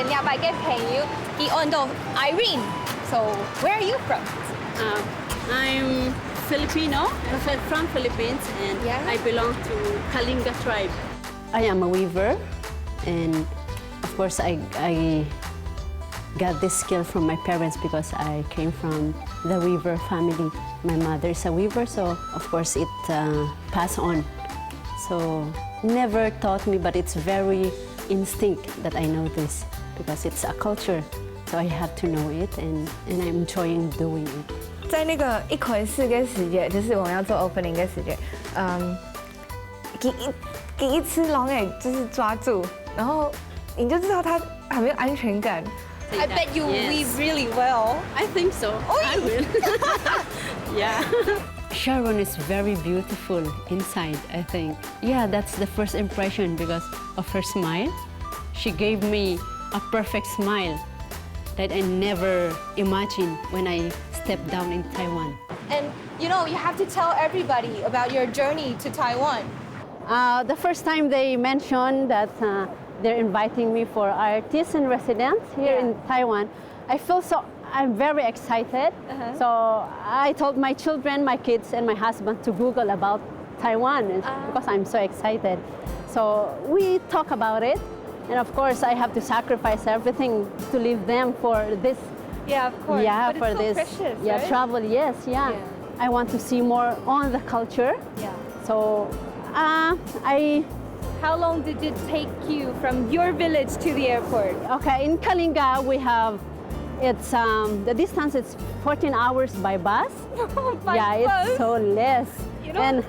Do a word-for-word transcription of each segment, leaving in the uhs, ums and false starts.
這擺个朋友，佢安到Irene。So, where are you from? Uh, I'm Filipino, I'm from Philippines, and Yeah. I belong to Kalinga tribe. I am a weaver, and of course, I, I got this skill from my parents because I came from the weaver family. My mother is a weaver, so of course it uh, passed on. So never taught me, but it's very instinct that I know this because it's a culture. So I have to know it, and, and I'm enjoying doing it. 在那个一開始个時節，就是我們要做 opening 个時節，嗯，給一給一隻狼哎，就是抓住，然後你就知道它很沒有安全感。 I bet you Yes. weave really well. I think so. I will. Yeah. Sharon is very beautiful inside, I think. Yeah, that's the first impression because of her smile. She gave me a perfect smile that I never imagined when I stepped down in Taiwan. And you know, you have to tell everybody about your journey to Taiwan. Uh, the first time they mentioned that uh, they're inviting me for artist in residence here Yeah. in Taiwan, I feel so. I'm very excited. Uh-huh. So I told my children, my kids, and my husband to Google about Taiwan and- Ah. because I'm so excited. So we talk about it, and of course I have to sacrifice everything to leave them for this. Yeah, of course. Yeah, But for it's so this. Precious, Yeah, right? Travel. Yes, yeah. Yeah. I want to see more on the culture. Yeah. So uh, I How long did it take you from your village to the airport? Okay, in Kalinga we have it's um, the distance is fourteen hours by bus. By yeah, bus? It's so less. You know, And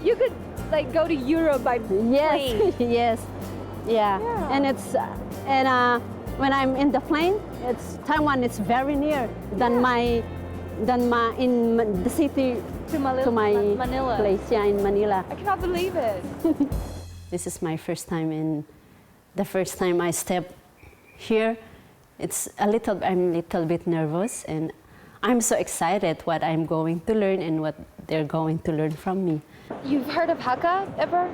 you could like go to Europe by yes, plane. Yes, yeah. Yeah. And it's uh, and uh, when I'm in the plane, it's Taiwan is very near than Yeah. my than my in Ma- the city To Manila, to my Manila. Place. Yeah, in Manila. I cannot believe it. This is my first time, and the first time I step here, it's a little. I'm a little bit nervous, and I'm so excited what I'm going to learn and what they're going to learn from me. You've heard of Hakka ever?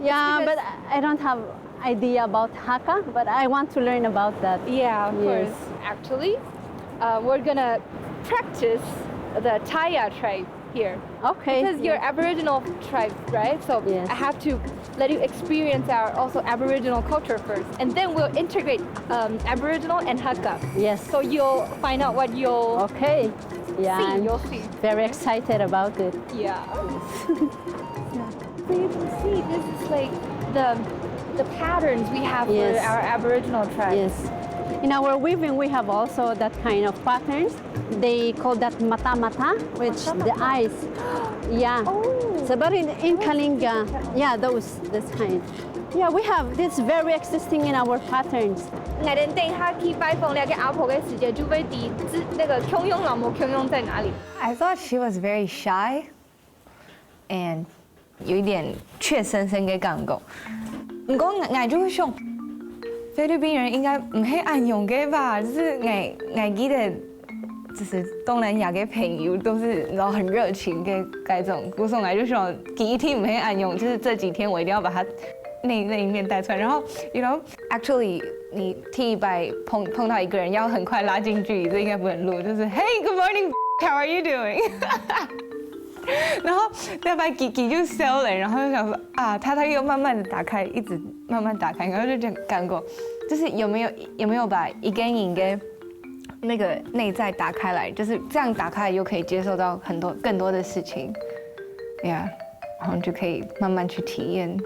Yeah, because- but I don't have idea about Hakka, but I want to learn about that. Yeah, of Yes. Course. Actually, uh, we're gonna practice the Taya tribe here. Okay. Because you're Aboriginal tribe, right? So Yes. I have to let you experience our also Aboriginal culture first, and then we'll integrate um, Aboriginal and Hakka. Yes. So you'll find out what you'll Okay. Yeah, see. I'm You'll see. Very excited about it. Yeah. So you can see this is like the the patterns we have Yes. for our Aboriginal tribe. Yes. In our weaving, we have also that kind of patterns. They call that mata-mata, which the eyes. Yeah. Oh. So, but in, in Kalinga, yeah, those this kind. Yeah, we have this very existing in our patterns. 𠊎等等下去拜訪這個阿婆个時節，就會知這個共樣摎無共樣在哪裡。 I thought she was very shy and 有一點怯生生的感覺。毋過𠊎𠊎就會想，菲律賓人應該毋係恁樣个吧？就是𠊎𠊎記得，就是東南亞的朋友都是然後很熱情的那種，故所𠊎就想，佢一定毋係恁樣，就是這幾天我一定要把他那那一面帶出來。然後，you know，actually，你第一擺碰碰到一個人，要很快拉近距離，這應該不能錄，就是 Hey, good morning, how are you doing？然後那擺佢佢就笑了，然後就想說啊，他他又慢慢的打開，一直慢慢打開，然後就這樣感覺，就是有沒有有沒有把一個人的那個內在打開來，就是這樣打開又可以接受到很多更多的事情，yeah，然後就可以慢慢去體驗。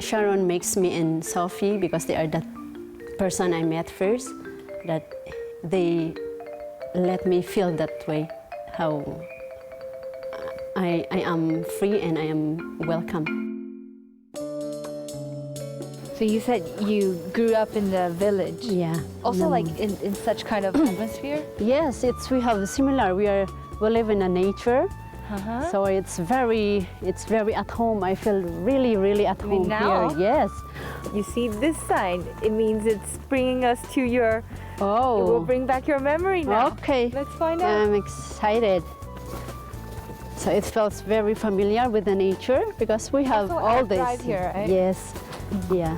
Sharon makes me and Sophie because they are the person I met first that they let me feel that way how I I am free and I am welcome. So you said you grew up in the village. Yeah. Also, Mm. like in, in such kind of atmosphere. Yes, it's we have similar. We are we live in a nature, Uh-huh. so it's very it's very at home. I feel really really at I mean, home now? Here. Yes. You see this sign? It means it's bringing us to your. It will Oh. Bring back your memory now. Okay. Let's find out. I'm excited. So it feels very familiar with the nature because we have Also all our this. Drive here, right? Yes. Yeah.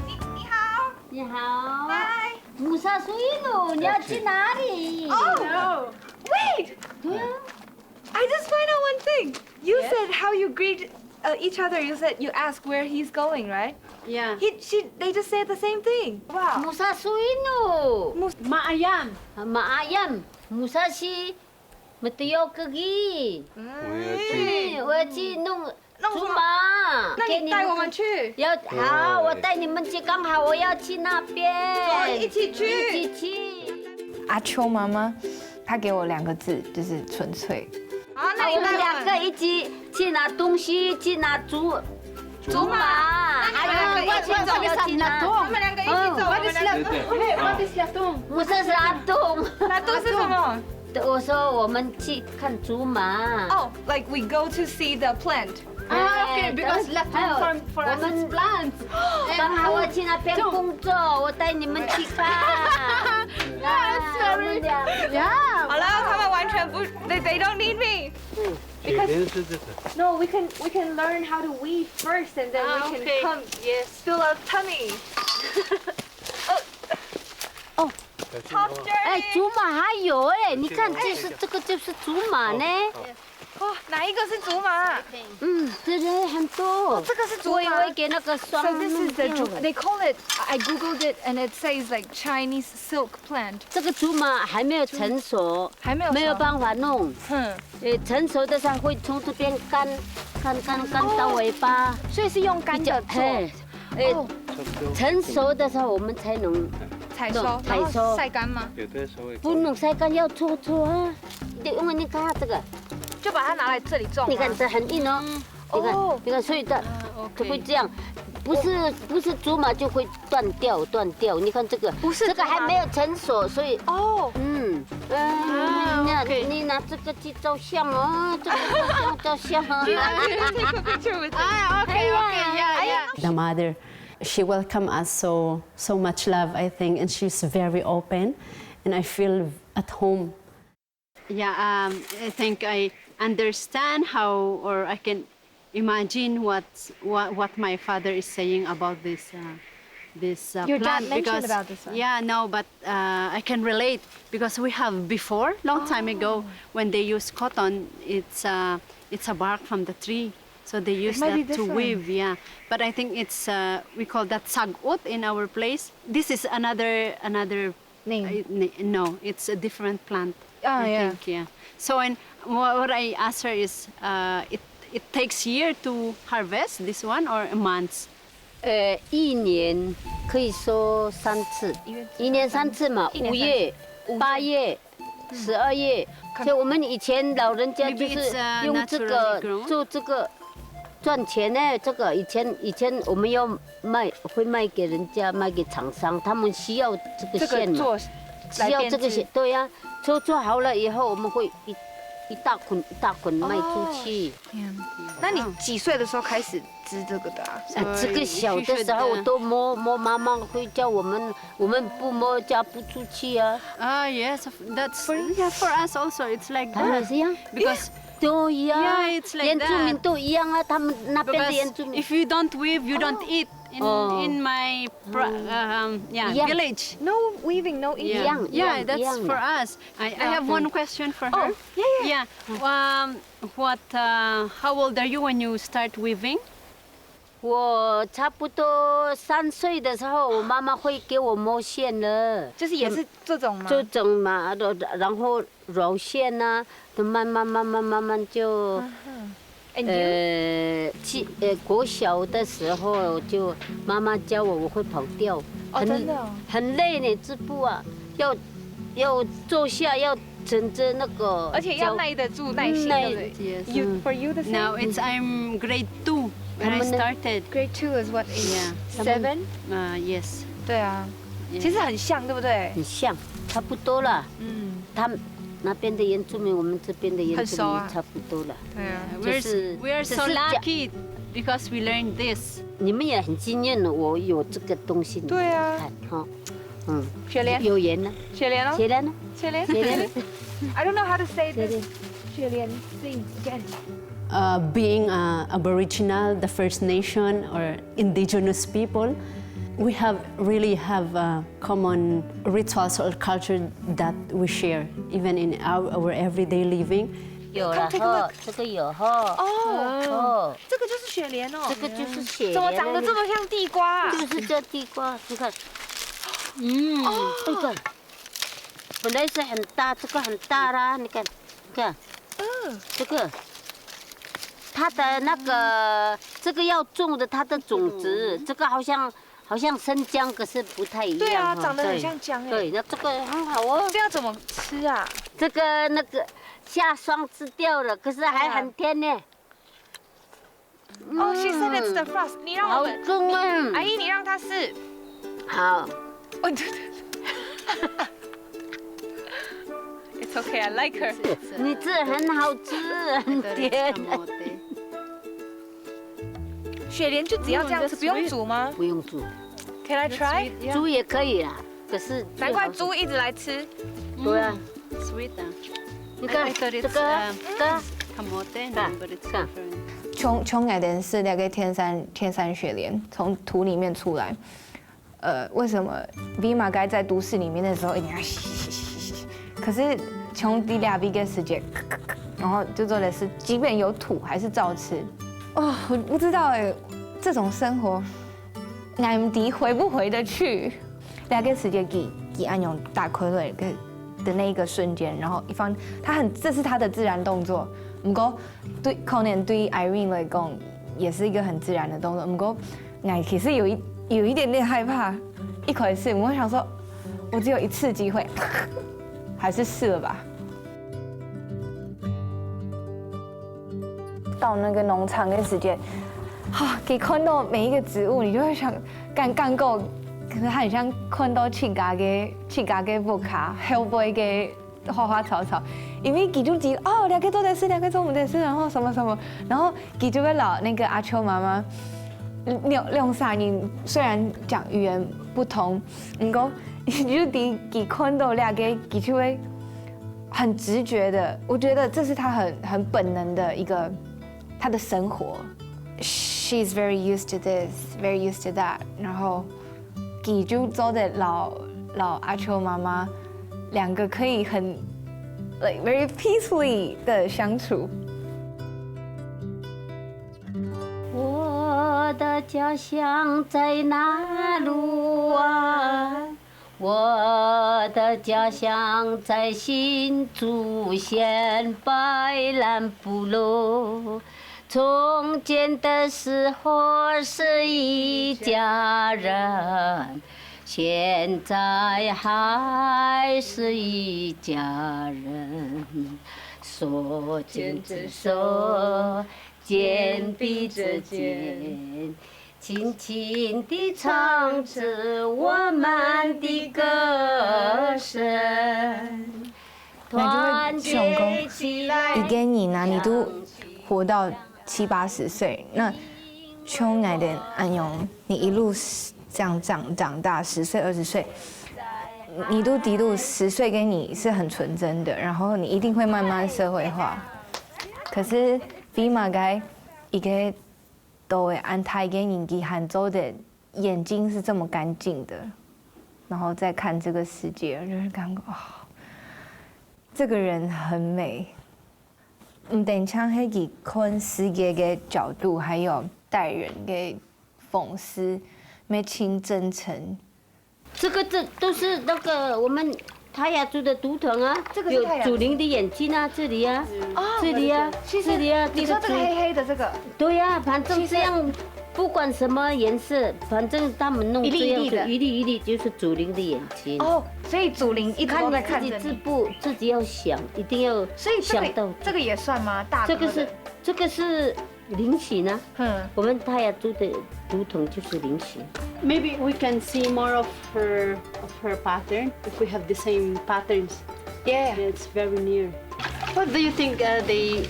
你好。你好。Hi。Musa Suinu，你要去哪里？Oh, wait. 对啊。I just find out one thing. You said how you greet uh, each other. You said you ask where he's going, right? Yeah. He, she, they just said the same thing. Wow. Musa Suinu. Mus- Maayam. Maayam. Musa si Mateo Kegi. 我要去。我要去弄弄什么？竹马，那你带我们去。要好，我带你们去，刚好我要去那边。走，一起去。一起去。阿秋妈妈，她给我两个字，就是纯粹。好，那你带我们。啊，我们两个一起去拿东西，去拿竹竹马，还有我们两个一起走。我们两个一起走，我们两个。What is latung? What is latung? 不是latung。Latung 是什么？我说我们去看竹马。Oh, like we go to see the plant. Ah, okay, because latung for, for us it's plants. 刚好我去那边工作，我带你们去看。Yeah, it's very, yeah. 好了，他们完全不，they they don't need me. Because 雪莲是这个。 No, we can we can learn how to weave first, and then we can come, yes, fill our tummy. Oh, tough journey. 哎，竹马还有哎，你看，就是这个就是竹马呢。哦，哪一个是竹马？嗯，这边很多。哦，这个是竹马。我以为给那个双。So this is the 竹. They call it. I googled it, and it says like Chinese silk plant. 这个竹马还没有成熟，还没有熟。没有办法弄。嗯。呃，成熟的时候会从这边干，干干干到尾巴。所以是用干的做。比较，嘿，呃，成熟的时候我们才能采收，然后晒干吗？有的时候会。不能晒干，要搓搓啊。对，因为你看它这个，就把它拿来这里种吗？你看这很硬哦。你看，哦。你看，所以它，啊，OK。就会这样，不是，不是竹马就会断掉，断掉。你看这个，不是竹马。这个还没有成熟，所以，哦。嗯，嗯，啊，你拿，OK。你拿这个去照相哦，这个照相，照相哦。Take a picture with it. Ah, okay, okay, yeah, yeah. The mother, she welcomed us so, so much love, I think, and she's very open, and I feel at home. Yeah, um, I think I understand how, or I can imagine what's, what, what my father is saying about this, uh, this, uh, plant, because, yeah, no, but, uh, I can relate because we have before, long time ago, when they use cotton, it's, uh, it's a bark from the tree, so they use that to weave, yeah. But I think it's, uh, we call that sagot in our place. This is another, another name. Uh, n-, no, it's a different plant. Ah, I think, yeah. So, and what, what I ask her is, uh, it, it takes year to harvest this one or months? 呃，一年可以收三次，一年三次嘛，一年三次。五月、八月、十二月。所以我们以前老人家就是用这个做这个赚钱呢。这个以前，以前我们要卖，会卖给人家，卖给厂商，他们需要这个线嘛，需要这个线，对呀，做做好了以后，我们会一一大捆一大捆卖出去。天，那你几岁的时候开始织这个的啊？呃，这个小的时候我都摸，摸妈妈会叫我们，我们不摸嫁不出去啊。 Ah, yes, of- that's, yeah, for us also, it's like that. 他们是一样，because 都一样啊，yeah, it's like that. 原住民都一样啊，他们那边的原住民。Because if you don't weave, you don't eat in, in my pro- um, yeah, village. No weaving, no eating. 一样，一样，一样的。Yeah, that's for us. I, I have one question for her. Oh, yeah, yeah. Yeah. Um, what, uh, how old are you when you start weaving? 我差不多三岁的时候，我妈妈会给我摸线了。就是也是这种吗？这种嘛，然后 绕线啊，都慢慢慢慢慢慢就，呃，去，呃，国小的时候就妈妈教我，我会跑掉，哦，很，真的哦。很累呢，织布啊，要，要坐下，要枕着那个，而且要耐得住，耐心，对不对？Yes. You, for you the same? Now it's, I'm grade two when I started. Grade two is what age? Yeah. Seven? Uh, yes. 对啊，其实很像，对不对？很像，差不多啦。嗯。 他们那边的原住民，我们这边的原住民差不多了。对啊。 We're, 就是，we are so lucky because we learned this. 你们也很幸运，我有这个东西，你们来看哈。对啊。嗯。雪莲。有缘呢。雪莲哦。雪莲呢？雪莲。雪莲。I don't know how to say this. 雪莲。雪莲，sing again. Uh, being, uh, Aboriginal, the First Nation or indigenous people, We have really have a common rituals or culture that we share, even in our, our everyday living. 有了哈，这个有哈。哦，哦，这个就是雪莲哦。这个就是雪莲。怎么长得这么像地瓜啊？就是这地瓜，你看，嗯，这个本来是很大，这个很大啦，你看，你看，嗯，这个，它的那个这个要种的，它的种子，这个好像好像生姜，可是不太一样哈。对啊，长得很像姜哎。对，那这个很好哦。这要怎么吃啊？这个那个下霜吃掉了，可是还很甜呢。哦，she said it's the frost。你让我们，好吃吗？阿姨，你让他试。好，哦，对对对。It's okay, I like her。你这很好吃，很甜。雪莲就只要这样吃，不用煮吗不用煮，？Can I try？煮也可以啦，可是难怪猪一直来吃。对啊， Sweet 啊。你看 I thought 这 it's 个 um, 个 kamote, 看 but it's 看 different. 从从矮点是那个天山天山雪莲从土里面出来。呃，为什么 Vima 该在都市里面的时候一定要吸吸吸吸吸？可是从 Dilabi 的世界，然后就做的是，即便有土还是照吃。哦，我不知道哎，这种生活，俺底回不回得去？那个世界给给安永打开了的的那一个瞬间，然后一方他很这是他的自然动作，不过对可能对 Irene 来讲也是一个很自然的动作，不过 哎，其实有一有一点点害怕。一开始我想说，我只有一次机会，还是试了吧。到那个农场的时间，哈，可以看到每一个植物，你就会想干干够，可是它很像看到自家个自家个屋下，后背个 花花草草，因为佢就知哦，两个做的事，两个做我们的事，然后什么什么，然后佢就会老那个阿秋妈妈，两两三人虽然讲语言不通，不过就第一看到两个，佢就会很直觉的，我觉得这是他很很本能的一个他的生活。She's very used to this, very used to that，然后 佢就做得老老阿秋妈妈两个可以很 like very peacefully 的相处。我的家乡在哪路啊？我的家乡在新竹县白兰部落。从前的时候是一家人，现在还是一家人。手牵着手，肩并着肩，轻轻地唱着我们的歌声。那就会想讲，一个人啊，你都活到七八十岁，那像你的恁样，你一路这样长长大，十岁、二十岁，你都知道十岁跟你是很纯真的，然后你一定会慢慢社会化。可是 Vima 个一个都会安泰个年纪还做的眼睛是这么干净的，然后再看这个世界，就是感觉哦，这个人很美。嗯，等像黑给看世界的角度，还有待人的方式，没清真诚。这个这都是那个我们泰雅族的图腾啊，这个是泰雅族有祖灵的眼睛啊，这里啊，哦这里啊，其实这里啊，你说这个族黑黑的这个，对呀、反正其实这样不管什么颜色，反正他们弄这样子一粒一粒的一粒一粒就是祖灵的眼睛。哦，所以祖灵一直都在看着你。看你自己织布，自己要想，一定要所以这想到个这个也算吗？大颗的这个是这个是菱形啊，嗯，我们泰雅族的图腾就是菱形。 Maybe we can see more of her of her pattern if we have the same patterns. yeah. It's very near. What do you think uh, they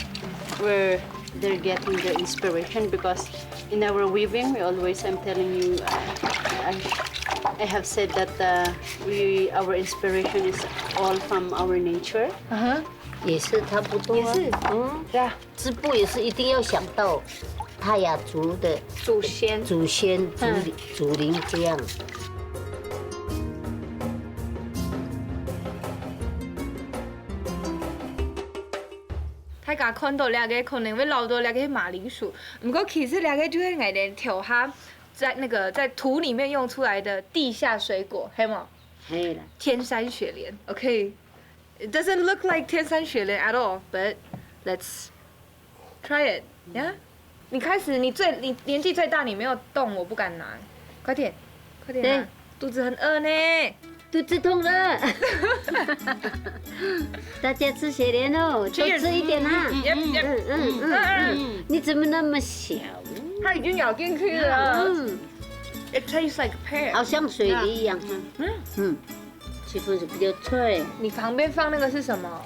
were they're getting their inspiration? Because in our weaving, we always I'm telling you, uh, I, I have said that uh, we our inspiration is all from our nature. 嗯哼，也是差不多、啊，也是嗯，对啊，织布也是一定要想到，泰雅族的祖先。祖先祖嗯祖灵这样。大家看到這個可能會恅到這個係馬鈴薯，毋過其實這個就係𠊎兜頭下在那個在土裡面用出來的地下水果，係無？係啦，天山雪蓮，OK。It doesn't look like 天山雪蓮 at all, but let's try it. Yeah. 你開始，你最你年紀最大，你沒有動，我不敢拿。快點，快點拿對，肚子很餓呢。肚子痛了。大家吃雪蓮哦，多 Cheers 吃一点哈。嗯嗯嗯嗯嗯嗯，你怎么那么小？它已經咬進去了。嗯， It tastes like pear. 好像水梨一样。嗯，七分熟比较脆。你旁邊放那個是什麼？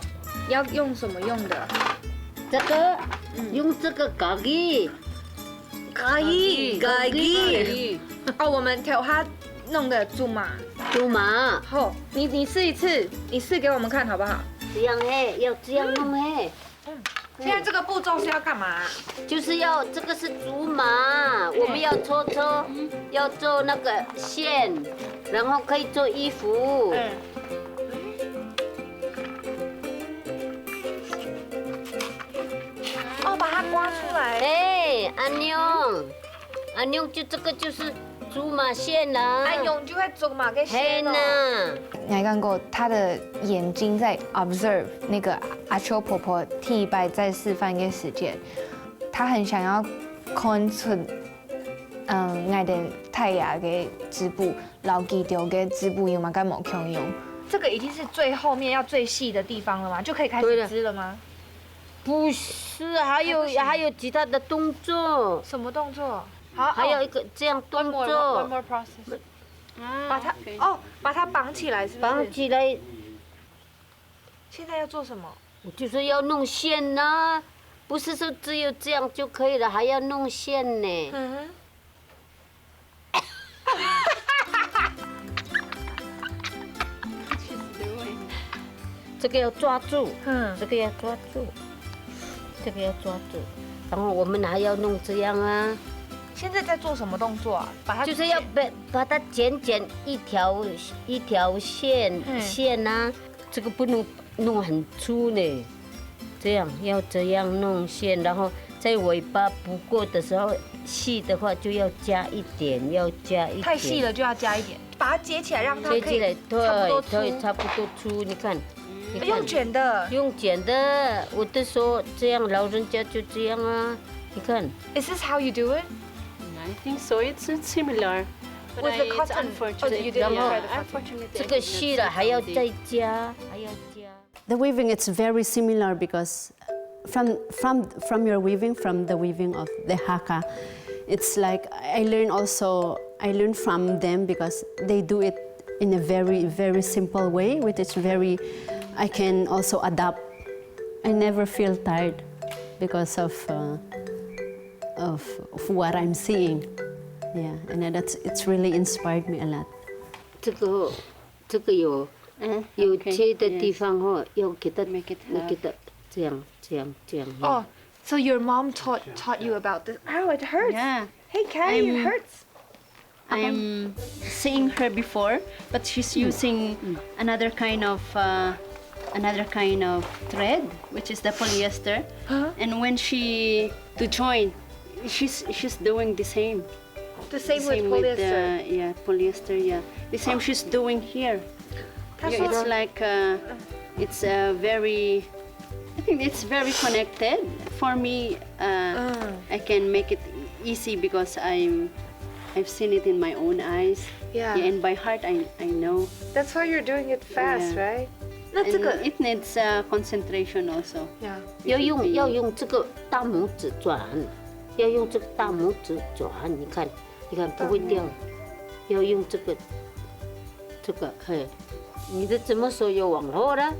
要用什麼用的？这个用这个咖喱，可以，可以。哦，我們頭下弄的芝麻。芝麻好，你你試一次，你試給我們看好不好？这样嘿，要这样弄嘿。現在這個步驟是要幹嘛？就是要这个是竹马，我们要搓搓，要做那个线，然后可以做衣服。嗯。哦，把它刮出來。哎，阿娘，阿娘就这个就是竹马线啦。哎，用就會做嘛，給嘿呐先哦。。你還看過他的眼睛在 observe 那個阿秋婆婆第一擺在示範个時間，他很想要看出，嗯，𠊎兜大家个織布，摎佢兜个織布有麼个無共樣。這個已經是最後面要最細的地方了嗎？就可以開始織了嗎？不是，还有还不行还有其他的动作，什麼動作？好，还有一个这样动 one more one 作， more process，把它 OK 哦，把它绑起來，是不是？绑起来。现在要做什么？就是要弄线呐、不是说只有这样就可以了，还要弄线呢。嗯哼。这个要抓住，嗯这个要抓住，这个要抓住，然后我们还要弄这样啊，现在在做什么动作啊？把它就是要把把它剪剪一条一条线嗯线啊，这个不能弄很粗呢，这样要这样弄线，然后在尾巴不够的时候，细的话就要加一点，要加一点。太细了就要加一点，把它接起来，让它可以接起来，差不多对对，粗。差不多粗，你看，你看用，剪的。用剪的，我都说这样，老人家就这样啊，你看。 Is this how you do it? I think so. It's, it's similar. But With the I, it's cotton. unfortunate. Oh, you did it 然后 by the cotton. Unfortunately, 这个细了还要再加，还要加。 The weaving, it's very similar because from from from your weaving, from the weaving of the Hakka, it's like I learn also I learn from them because they do it in a very very simple way, which is very I can also adapt. I never feel tired because of uh, of, of what I'm seeing. Yeah, and that's it's really inspired me a lot. 这个这个有嗯，有 OK，切的地 yes 方哈，要给它 Make it 要 hard. 给它这样这样这样。 Oh, so your mom taught taught you about this? Ow, it hurts. Yeah, Hey, Kai, it I'm- hurts. I'm seeing her before, but she's using another kind of uh, another kind of thread, which is the polyester. Huh? And when she to join, she's she's doing the same. The same, Same with with polyester. The, yeah, polyester. Yeah, the same she's doing here. 他 Yeah, 说 it's like uh, it's a very, I think it's very connected. For me, uh, Mm. I can make it easy because I'm, I've seen it in my own eyes. Yeah. Yeah, and by heart, I, I know. That's why you're doing it fast, Yeah. right? 那这 And 个 it needs uh, concentration also. Yeah. 要用要用这个大拇指转，要用这个大拇指转，你看，你看不会掉，要用这个这个嘿，你的怎么手有往后了？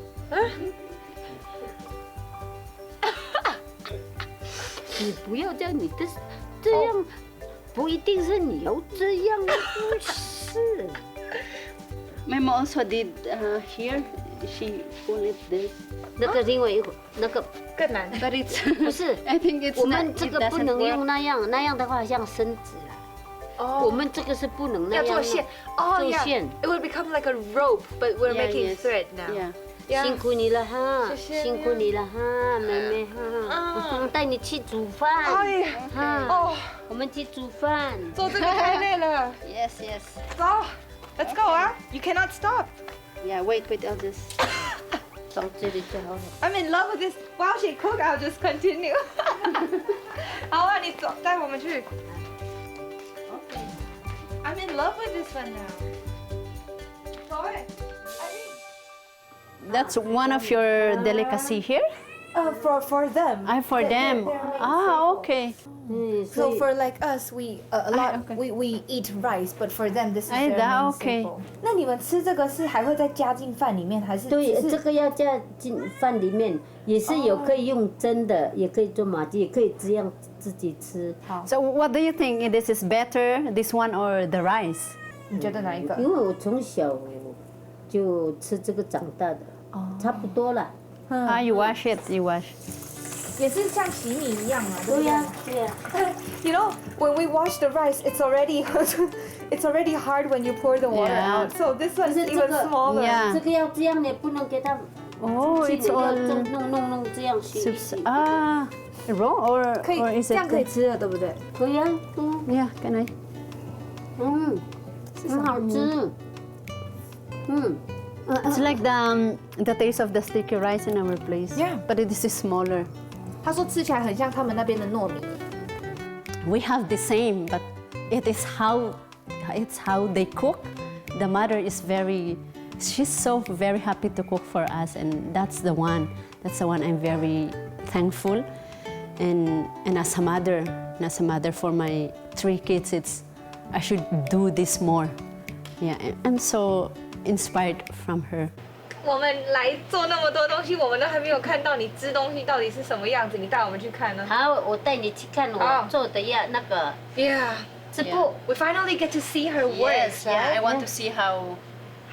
你不要这样，你的这样不一定是你要这样，不是。 My mom also did uh, here. She folded this. 那个另外一个那个更难。 But it's 不是， I think it's 我 not, 们这 it 个不 doesn't 能用 work. 那样，那样的话像绳子啦。哦我们这个是不能那样用要做线哦，做 yeah, 线。 it would become like a rope, but we're Yeah, making yes. thread now. Yeah. Yeah. 辛苦你了哈，谢谢辛苦你了哈，妹妹哈，嗯带你去煮饭，哎呀，哈，哦，我们去煮饭。做这个太累了。 Yes, yes. 走，Let's go 啊！You cannot stop. Yeah, wait, wait, I'll just. 到这里就好了。 I'm in love with this. While she cook, I'll just continue. 好啊，你走，带我们去。I'm in love with this one now. 走哎，哎。 That's one of your delicacy here? Uh, for for them. Ah, for They're- them. they're very Ah, simple. Okay. 嗯， So 所以 for like us, we uh, a lot okay. we we eat rice, but for them this is I- their ah, main okay. staple. 那你们吃这个是还会再加进饭里面，还是对，只是这个要加进饭里面，也是有可以用蒸的，也可以做麻鸡，也可以这样自己吃。好？ So what do you think? This is better, this one or the rice? 你觉得哪一个？因为我从小就吃这个长大的，差不多啦。 Ah, you wash it, you wash. 也是像洗米一样嘛，对不对？对呀，对呀。 You know, when we wash the rice, it's already it's already hard when you pour the water Yeah. out. So this 可 one's 是这 even 个 smaller. Yeah. 这个要这样的，不能给它 Oh, 去 it's 那个 all 弄弄弄弄这样洗一 soups. 洗。 Ah, raw or 可以 or is 这样 it? 可以吃了，对不对？可以啊，嗯 Yeah, can I? 嗯，很好吃。嗯， It's like the um, the taste of the sticky rice in our place. Yeah. But it is smaller. 他说吃起来很像他们那边的糯米。 We have the same, but it is how it's how they cook. The mother is very, she's so very happy to cook for us, and that's the one. That's the one I'm very thankful. And and as a mother, and as a mother for my three kids, it's I should do this more. Yeah, and I'm so inspired from her. 我们来做那么多东西，我们都还没有看到你织东西到底是什么样子，你带我们去看呢？好，我带你去看我好做的呀，那个 Yeah, 织布。 we finally get to see her work. Yes, yeah, I want to see how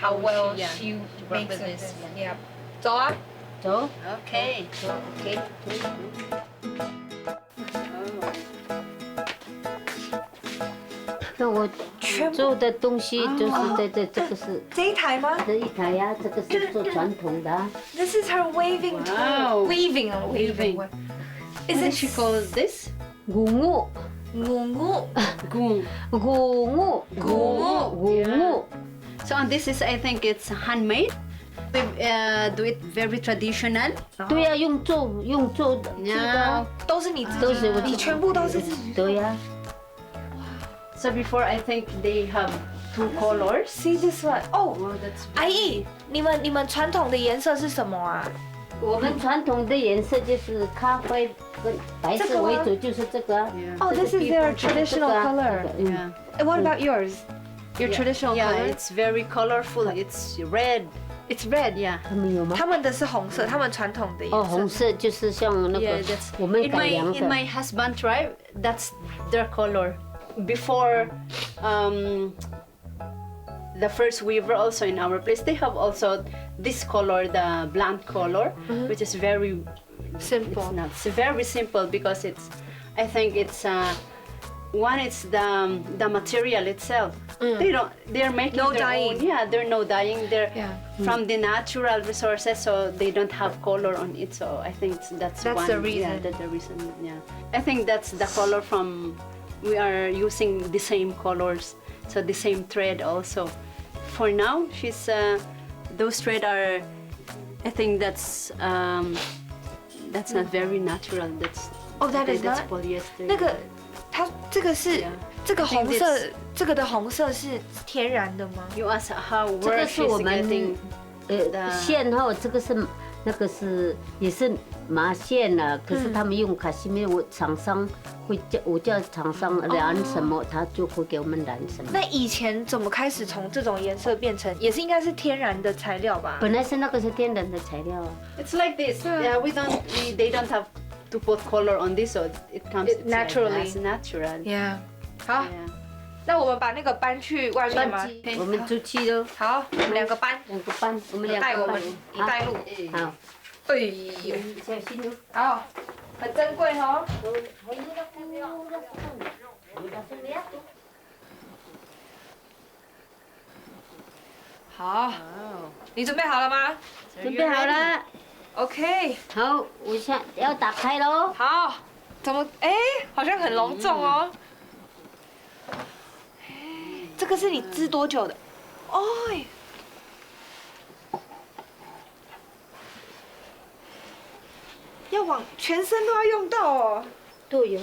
How well yeah, she work makes with of this. this. Yeah. 走啊。 走， Okay. 走，OK。那我全部做的东西就是在这，这个是这一台吗？这一台呀，这个是做传统的啊。 This is her weaving tool. Wow. Weaving or weaving. Weaving. Is What it did she call this? 五五 五五？ Gung. 五五 五五五五。 So this is, I think it's handmade. We uh, do it very traditional. 对呀，用做用做的这个 Yeah. 啊，都是你自己，都是我自己你全部都是自己。对呀。 So before, I think they have two colors. See this one. Oh, Oh, that's 阿姨，你们你们传统的颜色是什么啊？我们传统的颜色就是咖啡跟白色为主，就是这个啊。 yeah. 哦，this is their 这 traditional 个啊 color. 这个嗯 Yeah. And what about yours? Your traditional Yeah, color? It's very colorful. It's red. It's red. Yeah. 他们有吗？他们的是红色，他们传统的颜色。哦，红色就是像那个 Yeah, that's 我们 in 改 my 良 in my 的。 husband tribe. That's their color. Before, um, the first weaver also in our place, they have also this color, the blonde color, which is very Simple. It's not. It's very simple because it's. I think it's uh, one. It's the um, the material itself. They don't. They're making No their dyeing. Own. Yeah, they're no dyeing. They're Yeah. from the natural resources, so they don't have color on it. So I think it's, that's That's one. the Yeah, reason. That's the reason. Yeah, I think that's the color from. We are using the same colors, so the same thread also. For now, she's. Uh, those thread are. I think that's. Um, that's not very natural. That's. Oh, that I is think that's not. polyester. 那个，它这个是 Yeah. 这个红色 I think it's- 这个的红色是天然的吗？ You ask how 这 where 个是 she's 我们 getting 呃 the- 线哈，这个是那个是也是麻线啊，可是他们用卡西米，我厂商会叫我叫厂商染什么，他就会给我们染什么。那以前怎么开始从这种颜色变成，也是应该是天然的材料吧？本来是那个是天然的材料啊。 It's like this. Yeah, we don't. We, they don't have to put color on this, so it comes It it's like naturally. That's natural. Yeah. 好， Yeah. 那我们把那个搬去外面吗？我们出去喽，好，我们两个搬，两个搬，我们两个搬带我们。一带路。好，哎呀，小心哦。好，很珍贵哦。好，你准备好了吗？准备好了， OK，好，我现在要打开喽。好，怎么？哎，好像很隆重哦。哎，这个是你织多久的？哦，要往全身都要用到哦。对呀，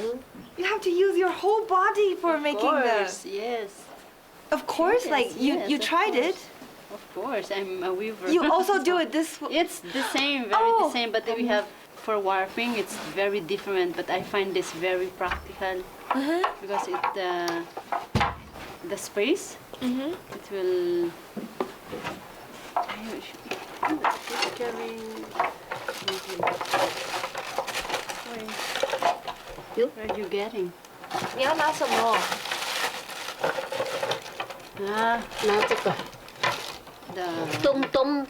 You have to use your whole body for Of making this. course, yes. Of course, like you Yes, you of tried course. It. Of course, I'm a weaver. You also do it this. It's the same, very Oh. The same, but we have for warping, it's very different. But I find this very practical Uh-huh. because it uh, the space Mm-hmm. it will. Ayun, sh- ano, it's very. Wait. You? Where are you getting? 你要拿什么？啊，拿这个的。东东，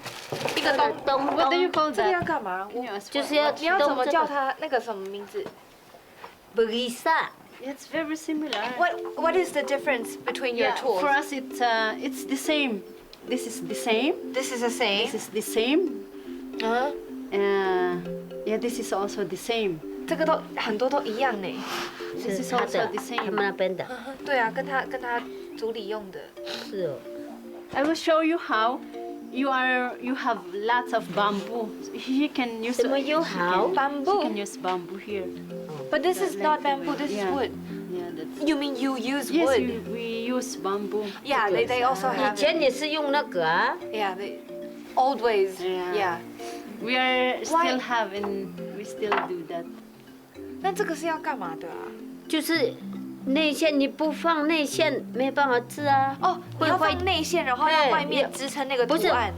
一个东东 What do you 东， call 这个要 that? 干嘛？ Can you 我 ask 就是 what? 要你要怎么东这个叫它？那个什么名字？ Berisa， It's very similar. What What is the difference between your Yeah, tools? For us, it's uh, it's the same. This is the same. This is the same. This is the same. Uh-huh. Uh, yeah, this is also the same. 这个都很多都一样呢。 This is 他 also 的 the，same. 他们那边的，对啊，跟他跟他组里用的。是哦。 I will show you how you are. You have lots of bamboo. He can use. 什么又好？ Bamboo. He can use bamboo here. But this is not bamboo. This is Yeah. Wood. Yeah, that's. You mean you use Yes, wood? we, we use bamboo. Yeah, they they also 以 have. 前也是用那个啊， Yeah, they old ways. Yeah. Yeah. We are Why- still having. We still do that. 那这个是要干嘛的啊？就是内线你不放内线没办法织啊。哦，你要会坏放内线，然后让外面支撑那个图案。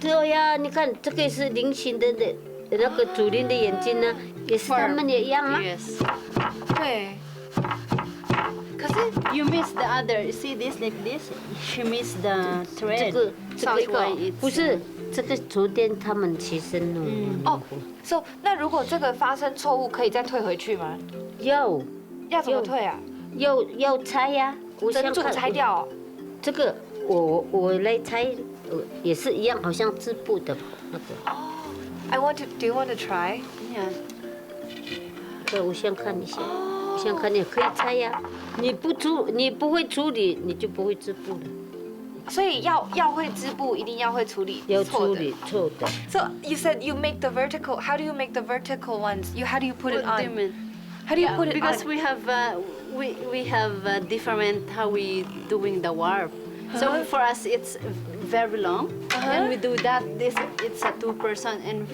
对呀，你看这个是菱形的的那个竹林的眼睛呢，也是他们也一样啊。 Yes. 对。可是 You miss the other. See this like this? She miss the 这 thread. 个这 That's 个 why it's 不是这个竹编，他们其实弄嗯哦，so 那如果这个发生错误，可以再退回去吗？要要怎么退啊？要要拆呀，我想整组看拆掉哦。这个我我来拆，呃也是一样，好像织布的那个。 I want to. Do you want to try? Yeah. 对，我先看一下，我先看你可以拆呀。你不处你不会处理，你就不会织布了。所以要要会织布，一定要会处理要错的。处理错的， So you said you make the vertical. How do you make the vertical ones? You how do you put it What do you on? mean? How do you Yeah, put it because on? We have uh, we we have uh, different how we doing the warp. So for us, it's very long, and we do that. This it's a two person, and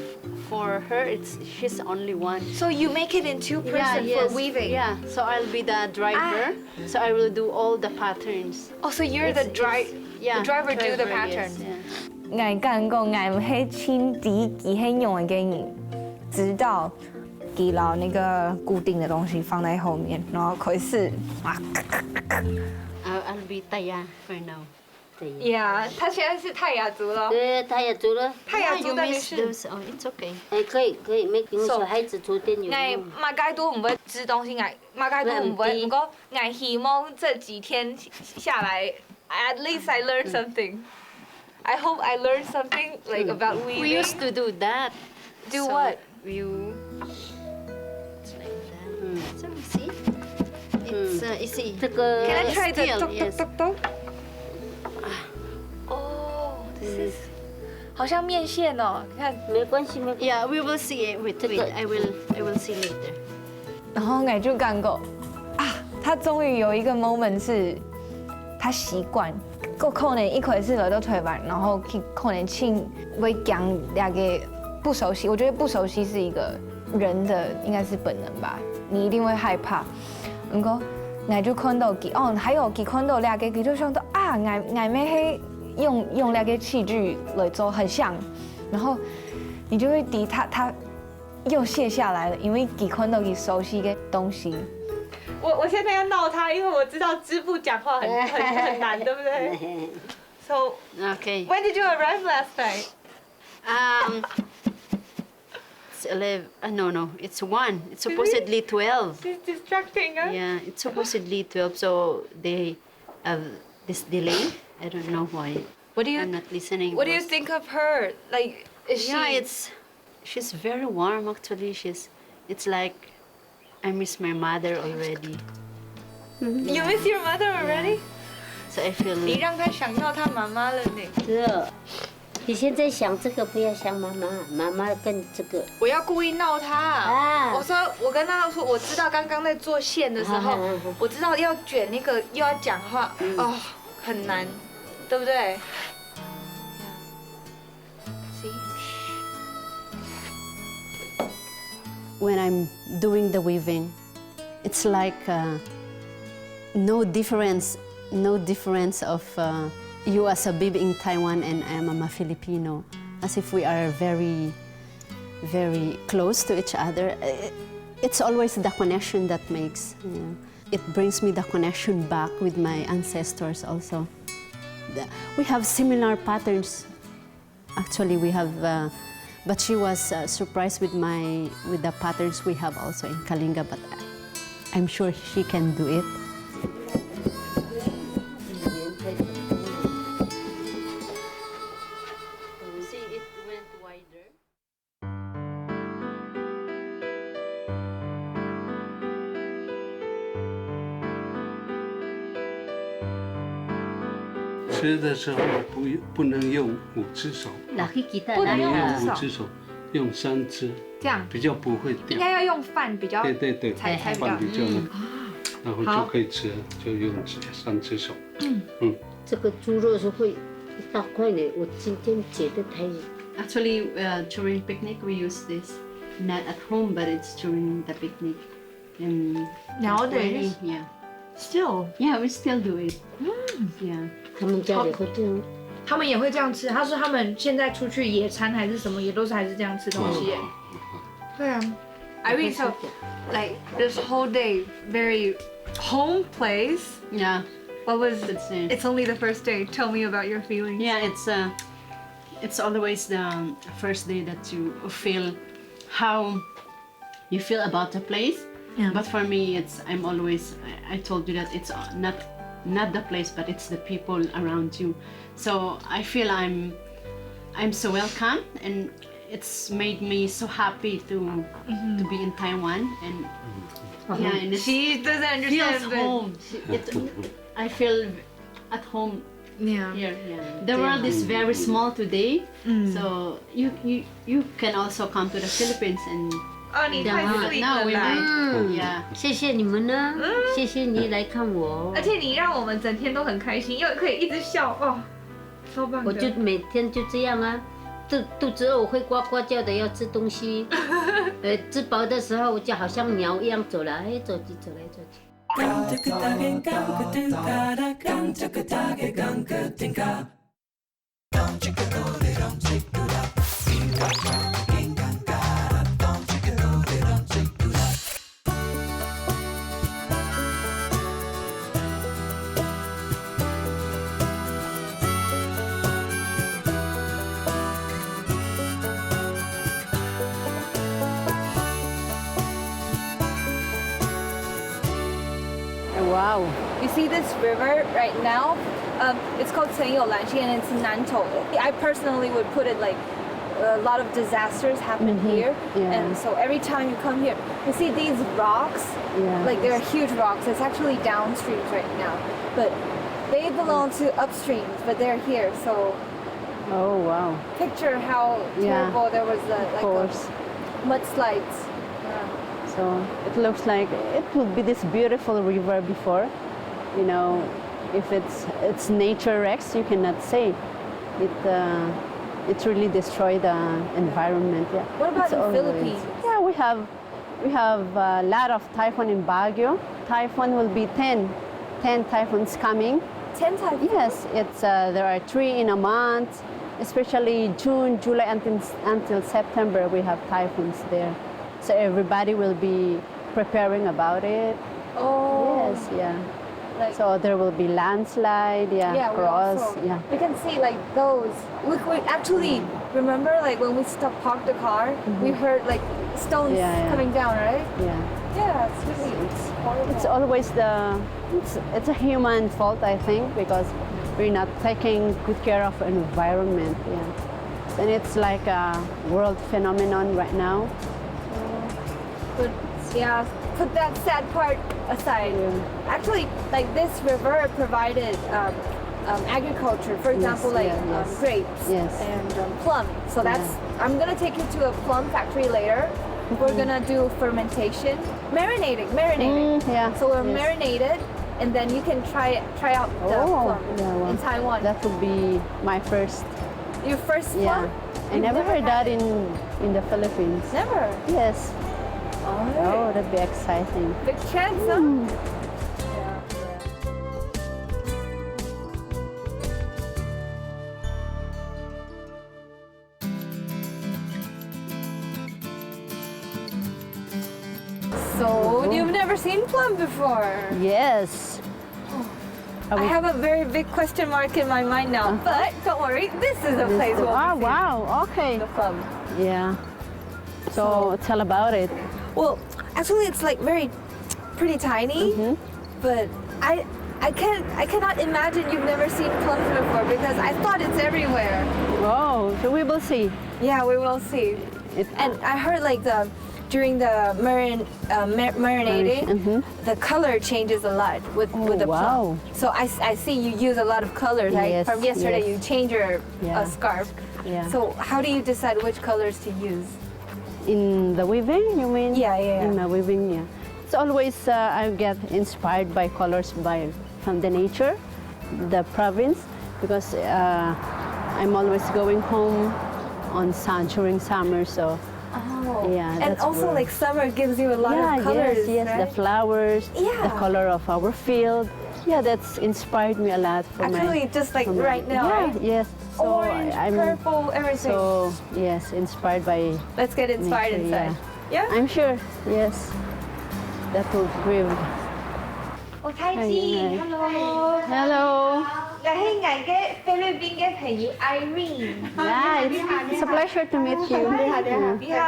for her, it's she's only one. So you make it in two person Yeah, yes, for weaving. Yeah. So I'll be the driver. So I will do all the patterns. Oh, so you're the It's- driver. it's- yeah, The driver do the driver, patterns. Yes, yeah. 𠊎感覺𠊎毋係盡知佢係仰般个人，直到佢摎那個固定的東西放在後面，然後開始啊， I'll, I'll be Taya for now. Yeah，他現在是泰雅族咯。对，他也做了，泰雅 Yeah, 族 you 但 miss 是 those. Oh, it's okay. 哎，可以可以，没给 So，小孩子昨天有 𠊎 用。 麼个都毋會織東西，𠊎麼个都毋會。毋過𠊎希望這幾天下來，at least I learn something. I hope I learn something like about weaving. We used to do that. Do So, what? You. It's like that. So you see, it's uh, you see. 这个 Can I try the Still, tok yes. tok tok tok? Oh, this is 好像面線哦，你看。没关系，没关系。 Yeah, we will see. Wait, wait. I will. I will see later. 然後𠊎就感覺啊，他終於有一個moment是，他習慣。過可能一開始來到台灣，然後去可能盡會驚那個不熟悉。我覺得不熟悉是一個人的，應該是本能吧，你一定會害怕。毋過，𠊎就看到佢，哦，還有佢看到那個，佢就想到啊，𠊎𠊎乜係用用那個器具來做，很像，然後你就會知他他又卸下來了，因為佢看到佢熟悉的東西。我我现在要闹他，因为我知道织布讲话很很很难，对不对？So Okay. When did you arrive last night? Um, it's eleven. Uh, no, no, it's one. It's supposedly twelve. She's distracting us. Yeah, it's supposedly twelve. So they have this delay. I don't know why. What do you I'm not listening. What do you But think of her? Like, is she? Yeah, it's she's very warm actually. She's it's like I miss my mother already. You miss your mother already? So I feel 你让他想到他妈妈了呢。是哦，你现在想这个，不要想妈妈，妈妈跟这个我要故意闹他。啊我说，我跟他说，我知道刚刚在做线的时候，啊啊啊我知道要卷那个又要讲话，哦，很难，对不对？See? When I'm doing the weaving, it's like uh, no difference, no difference of uh, you as a baby in Taiwan and I am a Filipino, as if we are very, very close to each other. I- It's always the connection that makes. Yeah. It brings me the connection back with my ancestors also. The- we have similar patterns. Actually, we have, uh, but she was uh, surprised with my with the patterns we have also in Kalinga. But I'm sure she can do it. See, it went wider. 吃的时候不不能用五只手，哪个吉他不能用哪个用五只手，用三只，这样比较不会掉。应该要用饭比较对对对，才才比较饭比较嗯好，然后就可以吃了，就用三只手。这个猪肉是会一大块呢，我今天觉得太 Actually, uh, during picnic we use this. Not at home, but it's during the picnic. And Nowadays? Yeah. Still. Yeah, we still do it. Yeah. 他们家里会这样。他们也会这样吃。他说他们现在出去野餐还是什么，也都是还是这样吃东西耶。对啊，I mean, so like this whole day very home place. Yeah. What was? It's, uh, It's only the first day. Tell me about your feelings. Yeah, it's uh, it's always the um, first day that you feel how you feel about the place. Yeah. But for me, it's I'm always I, I told you that it's uh, not not the place, but it's the people around you. So I feel I'm I'm so welcome, and it's made me so happy to to be in Taiwan. And yeah, and it's, She doesn't feels understand. But home. It, I feel at home Yeah. here. Yeah. The world is very small today, so you you you can also come to the Philippines and 哦，你太 sweet now 了 we 啦！ might yeah. 谢谢你们呢，谢谢你来看我而。且你让我们整天都很开心，又可以一直笑哦，超棒的。我就每天就这样啊，肚肚子饿我会呱呱叫的要吃东西，呃，吃饱的时候我就好像鸟一样走来走去，走来走去。 Wow. You see this river right now? Um, it's called Chengyoulanshi and it's Nantou. I personally would put it like a lot of disasters happen here, Yeah. And so every time you come here, you see these rocks, Yeah. Like they're huge rocks. It's actually downstreams right now, but they belong to upstreams, but they're here. So Oh wow. Picture how Yeah. Terrible there was a, Of like course. A mudslides. Yeah. So it looks like it would be this beautiful river before, you know, if it's it's nature wrecks, you cannot say it. Uh, it really destroyed the environment. Yeah. What about It's in always- Philippines? Yeah, we have we have a lot of typhoon in Baguio. Typhoon will be ten, ten typhoons coming. Ten typhoons. Yes, it's uh, there are three in a month, especially June, July until until September we have typhoons there. So everybody will be preparing about it. Oh. Yeah. Like, so there will be landslide, yeah, yeah, we cross, also, yeah. We can see, like, those. We, we actually remember, like, when we stopped, parked the car, we heard, like, stones, yeah, yeah, coming down, right? Yeah. Yeah, it's really, it's horrible. It's always the, it's, it's a human fault, I think, because we're not taking good care of environment. Yeah. And it's like a world phenomenon right now. But yeah, put that sad part aside. Yeah. Actually, like, this river provided, um, um, agriculture. For example, yes, like, yeah, um, yes, grapes, yes, and, um, plum. So that's, yeah, I'm gonna take you to a plum factory later. We're, mm-hmm, gonna do fermentation, marinating, marinating. Mm, yeah. So we'll, yes, marinate it, and then you can try try out the, oh, plum, yeah, well, in Taiwan. That would be my first. Your first, yeah, plum? I never heard that in, in the Philippines. Never? Yes. Oh, that'd be exciting. Big chance, huh? Mm. Yeah, yeah. So, you've never seen plum before? Yes. I have a very big question mark in my mind now, uh-huh, but don't worry, this is a place we'll be seeing, ah, wow, okay, the plum. Yeah. So, so, tell about it. Well, actually, it's, like, very pretty tiny, mm-hmm, but I, I can't, I cannot imagine you've never seen plums before because I thought it's everywhere. Oh, so we will see. Yeah, we will see. It, and I heard, like, the, during the marin-, uh, mar-, marinating, marin-, mm-hmm, the color changes a lot with, oh, with the plum. Wow. So I, s-, I see you use a lot of colors. Yes, from yesterday, yes, you change your, uh, yeah, scarf. Yeah. So how do you decide which colors to use? In the weaving, you mean? Yeah, yeah, yeah. In my weaving, yeah. It's always, uh, I get inspired by colors by, from the nature, the province, because, uh, I'm always going home on sun, during summer, so, oh, yeah, and that's also, where, like, summer gives you a lot, yeah, of colors, yes, yes, right? The flowers, yeah, the color of our field. Yeah, that's inspired me a lot for my, actually, just, like, for my, right now, yeah, right? Yes. So, orange, I'm, purple, everything. So, yes, inspired by, let's get inspired, nature, inside. Yeah. Yeah? I'm sure, yes. That will bring. 我太近，哎，hello。Hello。𠊎係𠊎个菲律賓个朋友 Irene。Yeah, it's, it's a pleasure to meet you. 你好，你好。你好。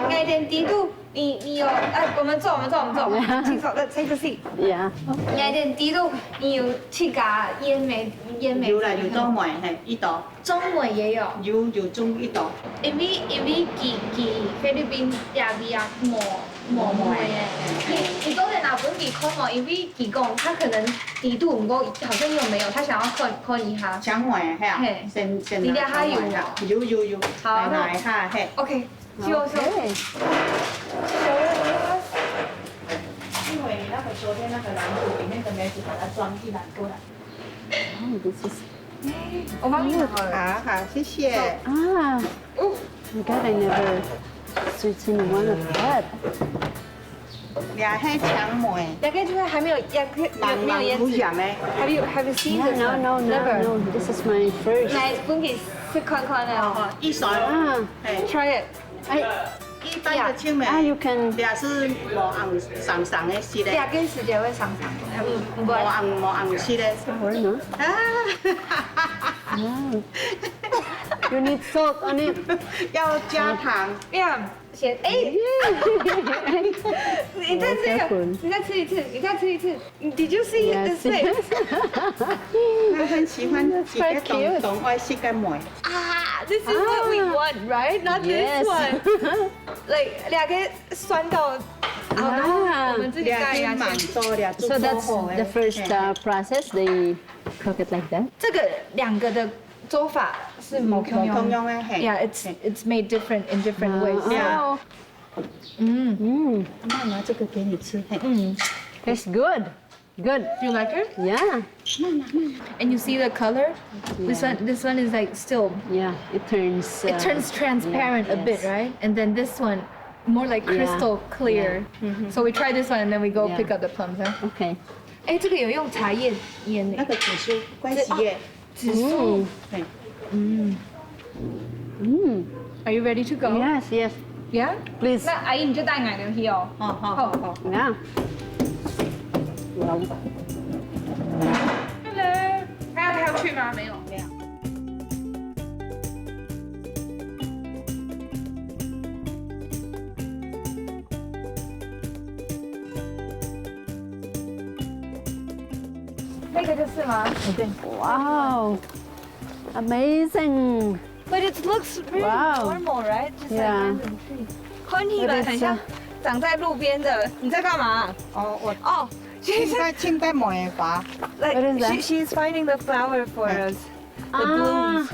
𠊎等知道你，你有，哎，我們坐，我們坐，我們坐，我們請坐，來，take a seat。Yeah。𠊎等知道你有自家煙味，煙味。有啦，有做梅，嘿，一朵。 種梅也有。有，有種一朵。因為，因為佢，佢菲律賓這位啊，無，無梅个。你，你到底拿分佢看無？因為佢講他可能知道，毋過好像又沒有，他想要看，看一下。搶梅，係啊。嘿。先，先拿搶梅哈。你這下有無？有，有，有。好，來，拿一下，嘿。OK，就，OK。因為你那個昨天那個籃子裡面的梅子把它裝進來，過來。 Oh, this is, 我幫你拿好了。好，好，謝謝。啊，哦，I'm glad I never switch in one of that. 你還會搶梅？這個就是還沒有，也，也沒有葉子。還沒有，還沒有 season。Yeah, no, no, no, never. No. This is my first. 來，分你試看看啊。哦，一手。啊。哎。Try it. 哎，一般个青梅，啊，you can，這係無紅生生个色个。這個時節會生生个，嗯，毋會。無紅，無紅色个。Sour, no? 啊。啊。You need salt on it. 要加糖。Yeah，先，哎。你再吃一個，你再吃一次，你再吃一次。 Did you see his face? 他很喜歡這個東，東愛食个梅。啊，this is what we want, right? Not this one. Like，這個酸到，啊，我們自己蓋一下先。這個蠻多，這個做好个。So that's the first, uh, process. They cook it like that. 這個兩個的做法是無共樣。無共樣个，嘿。Yeah, it's, it's made different in different ways. 啊，哦。 嗯。嗯。媽媽，這個給你吃，嘿。嗯。Tastes good. Good. You like it? Yeah. And you see the color? This one, this one is, like, still. Yeah, it turns, it turns transparent a bit, right? And then this one, more like crystal clear. So we try this one and then we go pick up the plums, huh? Okay. 哎，這個有用茶葉醃的。那個紫蘇，關係耶。 紫蘇。嗯。嗯。嗯。Are you ready to go? Yes, yes. Yeah? Please. 那阿姨你就帶奶奶去哦。好，好，好，好。Yeah. Hello，还要跳去吗？没有。没有。那个就是吗？对。Wow, amazing. But it looks really Wow. normal, right? Just like Yeah. random tree. 看起来很像长在路边的。你在干嘛？哦，我哦，现在正在梅花。Like What is that? she she's finding the flower for us. The blooms.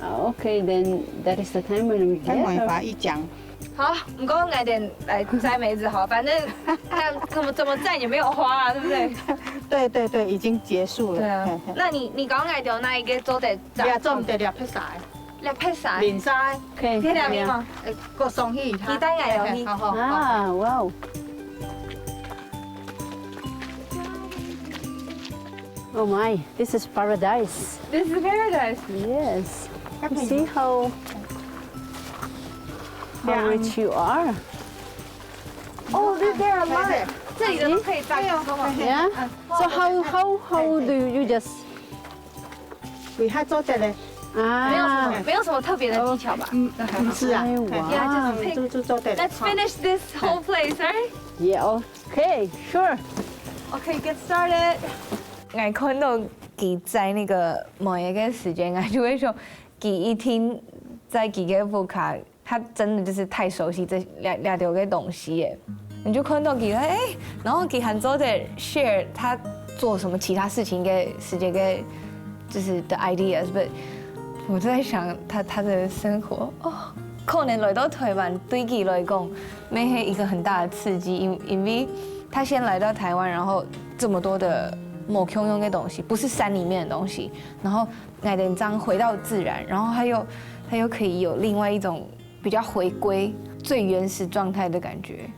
Ah, okay, then that is the time when we 在梅花 gather. 一讲。好，不过我们来摘梅子好，反正那怎么怎么摘也没有花啊，对不对？对对对，已经结束了。对啊，嘿嘿。那你你刚刚有哪一个做的？你也做唔得了，拍晒。你拍晒？淋晒。可以。可以了，可以啊。吗？哎，给我送去他。你带来哦，你。好好好。Ah, wow. Oh my, this is paradise. This is paradise. Yes. See how how rich you are. Oh, there there are a lot. 这里的都可以摘，好吗？ Yeah. So how how how do you just 为他做这个，啊？没有什么没有什么特别的技巧吧？嗯，不是啊，哎，哇。 Yeah, just pick. 就就做这个。 Let's finish this whole place, right? Yeah. Okay. Sure. Okay, get started. 我看到佢摘那个梅个时间，我就会说，佢一定在佢个屋下，他真的就是太熟悉这两两条个东西耶。你就看到佢，哎，然后佢还做得 share 他做什么其他事情个时间个，就是的 ideas，but 我在想他他的生活哦，可能来到台湾对佢来讲，那是一个很大的刺激，因因为他先来到台湾，然后这么多的某共样的东西，不是山里面的东西，然后 矮点章回到自然，然后他又他又可以有另外一种比较回归最原始状态的感觉。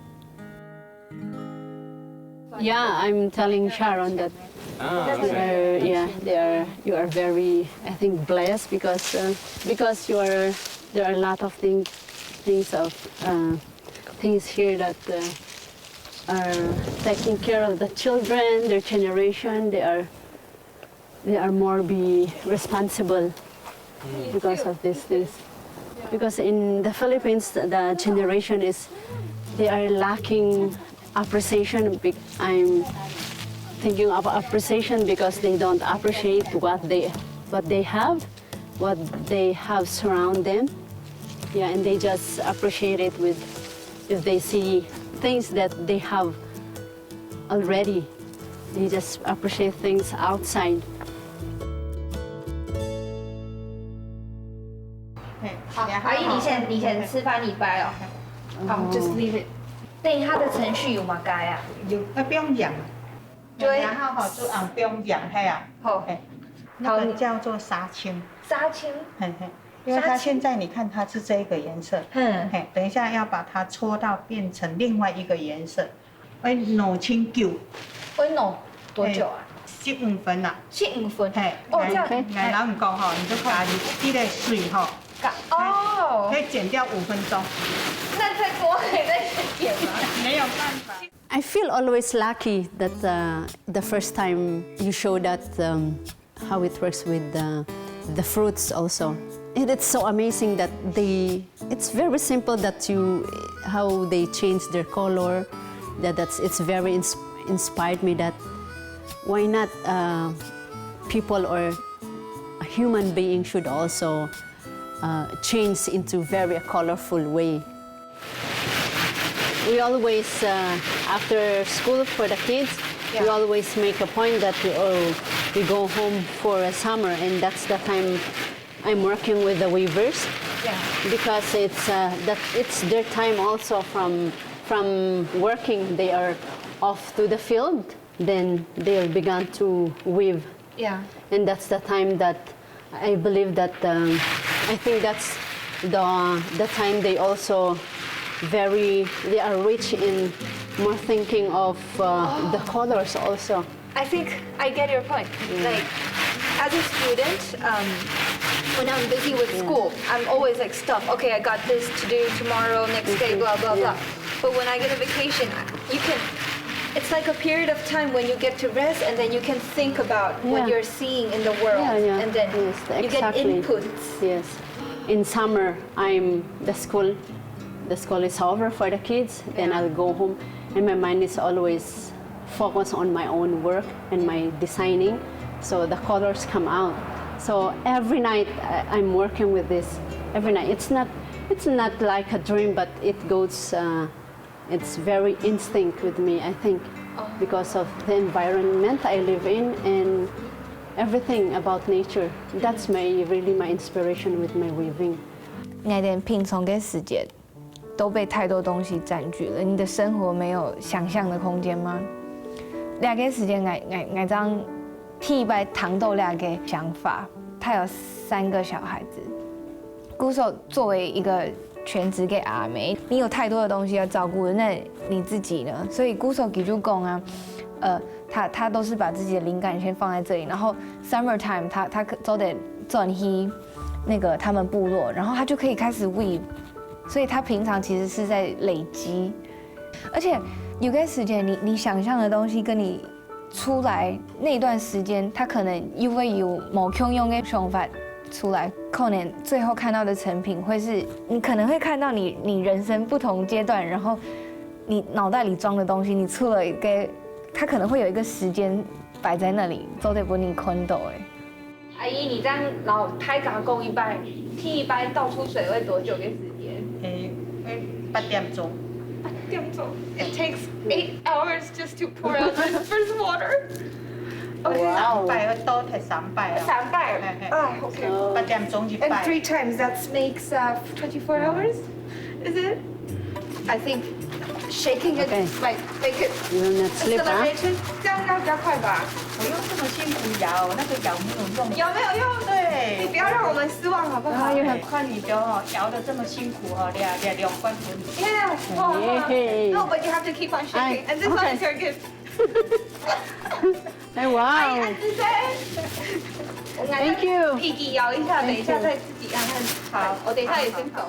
Yeah, I'm telling Sharon that uh, yeah, they are, you are very, I think, blessed because uh, because you are there are a lot of things things of uh, things here that uh, are taking care of the children, their generation. They are they are more be responsible because of these things. Because in the Philippines, the generation is they are lacking appreciation. Be- I'm thinking of appreciation because they don't appreciate what they what they have, what they have surround them. Yeah, and they just appreciate it with if they see things that they have already. They just appreciate things outside. 好，阿姨，你先你先示范一拜哦。好，just leave it。等一下的程序有么个啊？有，那不用养，对然后哈，就啊不用养，嘿啊，好，哎，那个叫做杀青，杀青，嘿嘿，因为它现在你看它是这一个颜色，嗯，嘿，等一下要把它搓到变成另外一个颜色，哎，两千九，会弄多久啊？十五分啦，十五分。嘿，哦，这样来，来，然后你讲哈，你就把你滴的水哈，哦，可以减掉五分钟，那再多可以再点吗？没有办法。 I feel always lucky that uh, the first time you show that um, how it works with the, the fruits also. And it's so amazing that they, it's very simple that you, how they change their color. That that's, it's very ins- inspired me that why not uh, people or a human being should also uh, change into very colorful way. We always, uh, after school for the kids, we Yeah. always make a point that we, oh, we go home for a summer, and that's the time I'm working with the weavers Yeah. because it's uh, that it's their time also from from working. They are off to the field, then they'll began to weave, Yeah. And that's the time that I believe that um, I think that's the the time they also very they are rich in more thinking of uh, the colors also. I think I get your point. Like, as a student, um, when I'm busy with school, I'm always like stuck. Okay, I got this to do tomorrow, next day, blah blah blah. But when I get a vacation, you can It's like a period of time when you get to rest and then you can think about what Yeah. you're seeing in the world. Yeah, yeah. And then Yes, you get exactly. inputs. Yes. In summer, I'm the school. The school is over for the kids. Then Yeah. I'll go home, and my mind is always focused on my own work and my designing. So the colors come out. So every night I- I'm working with this. Every night. It's not. It's not like a dream, but it goes. Uh, it's very instinct with me, I think, because of the environment I live in and everything about nature. That's my really my inspiration with my weaving. 𠊎等平常个時節都被太多東西佔據了，你的生活沒有想像的空間嗎？這個時間，𠊎𠊎𠊎正第一擺聽到這個想法。他有三個小孩子，故所作為一個全職个阿姆，你有太多的東西要照顧，那你自己呢？所以故所佢就講啊，呃，他他都是把自己的靈感先放在這裡，然後 summertime 他他可做得轉去那個他們部落，然後他就可以開始 weave，所以他平常其實是在累積，而且有些時間你你想象的東西跟你出來那段時間，他可能又會有無共樣的想法出來，可能最後看到的成品會是你可能會看到你你人生不同階段，然後你腦袋裡裝的東西，你出了一個，它可能會有一個時間擺在那裡，做得分你看到欸。阿姨，你這樣摎大家講一擺，第一擺倒出水會多久个時間？誒，誒，八點鐘。八點鐘。It takes eight hours just to pour out the first water. OK，三擺，愛倒忒三擺啊。三擺嘿嘿。啊，OK。八點鐘一 And 擺。 three times, that's makes uh, twenty-four hours, is it? I think shaking it Okay. might make it You will not sleep, huh? accelerated. 這樣應該比較快吧？不用這麼辛苦搖，那個搖沒有用。有沒有用？對。你不要讓我們失望好不好？啊，有對，看你就哦，搖得這麼辛苦哦，兩兩兩罐分你。 Yeah. 哇，哇。耶。 No, but you have to keep on shaking. I- And this one okay. is your gift. 哎，哇哦！ And this is. 我们来 Thank you. 自己摇一下，等一下再自己看看。好，我等一下也先走。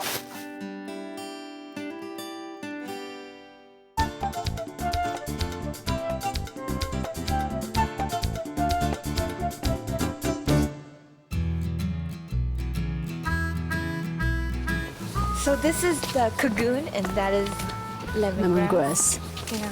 So this is the cocoon and that is lemongrass. Lemongrass. 對啊。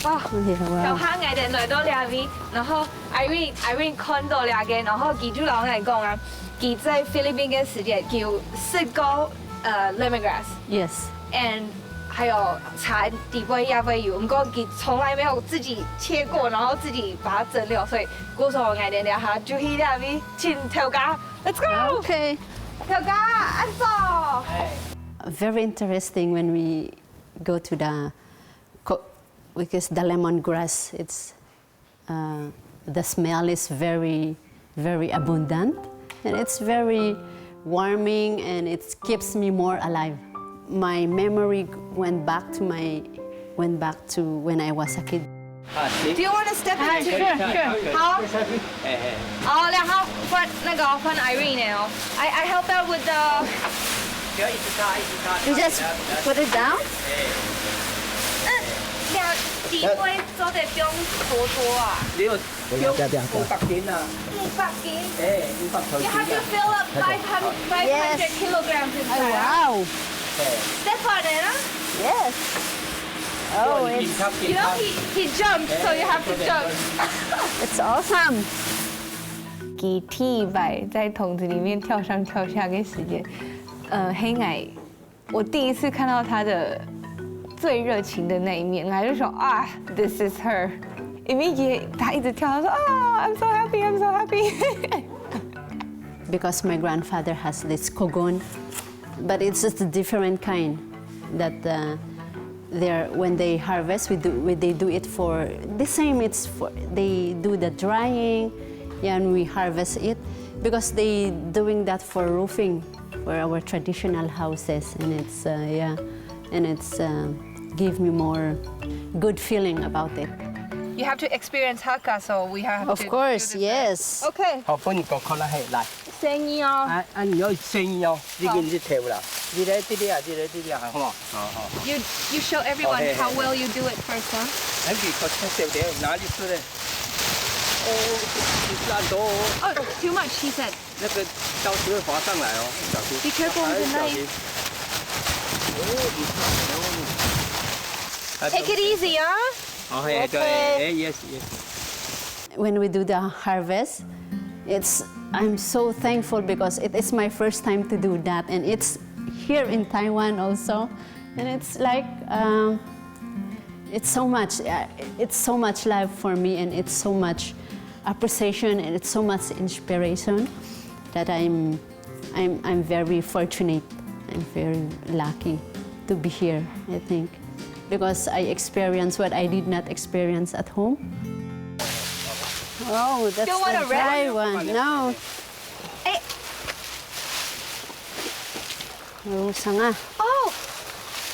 哇， Yeah, 然後 wow. 佢𠊎等來到這位，然後 Irene Irene 看到這個，然後佢就摎𠊎講啊，佢在菲律賓个時節，佢有食過呃 lemongrass。 Yes. And 還有茶底背也會有，毋過佢從來沒有自己切過，然後自己把它蒸餾，所以故所𠊎等這下就去這位請頭家，Let's go！ Okay. 頭家，恁早。 Very interesting when we go to the co- because the lemongrass, it's uh, the smell is very very abundant, and it's very warming, and it keeps me more alive. My memory went back to my went back to when I was a kid. Do you want to step into? 好，好，然後換那個換 Irene 哦。I I help out with the. 不要一直擦，一直擦。 You just put it down. 嗯，兩底背做得放多多啊？你有不要不要不要不要五百斤啊？五百斤。哎，五百公斤 You have to 啊。 fill up five hundred five hundred kilograms inside. Wow. 哎， That's hard, eh? Yes. Oh, it's You know, he he jumped, so you have to jump. it's awesome. 佢第一擺在桶子裡面跳上跳下个時間，呃，係𠊎，我第一次看到他的最熱情的那一面，我就說啊，this is her。因為他一直跳，他說啊，I'm so happy, I'm so happy。 Because my grandfather has this kogon, but it's just a different kind that uh, they're when they harvest, we do we, they do it for the same. It's for they do the drying, yeah, and we harvest it because they doing that for roofing for our traditional houses, and it's uh, yeah, and it's uh, give me more good feeling about it. You have to experience Hakka, so we have Of to course, do this. Yes. Okay. 好，分你个看啦，嘿，來。生意哦。啊，啊，你要生意哦，你给你去投啦，你来这里啊，你来这里啊，吼，好好。 You you show everyone how well you do it first, huh? 哎，你可以对不对？哪里是的？哦，你是按多哦， Oh, too much, he said. 那个刀子会划上来哦，小心。 Be careful with the 哎，小 knife. 心。哦，你是按多哦。 Take it easy, huh? 哦，嘿，对， OK 哎，yes yes。 When we do the harvest, it's I'm so thankful because it is my first time to do that, and it's here in Taiwan also, and it's like um, it's so much uh, it's so much love for me, and it's so much appreciation, and it's so much inspiration that I'm I'm I'm very fortunate. I'm very lucky to be here, I think, because I experienced what I did not experience at home. Oh, that's You want the a dry red? One. No. 哎。有啥啊？哦，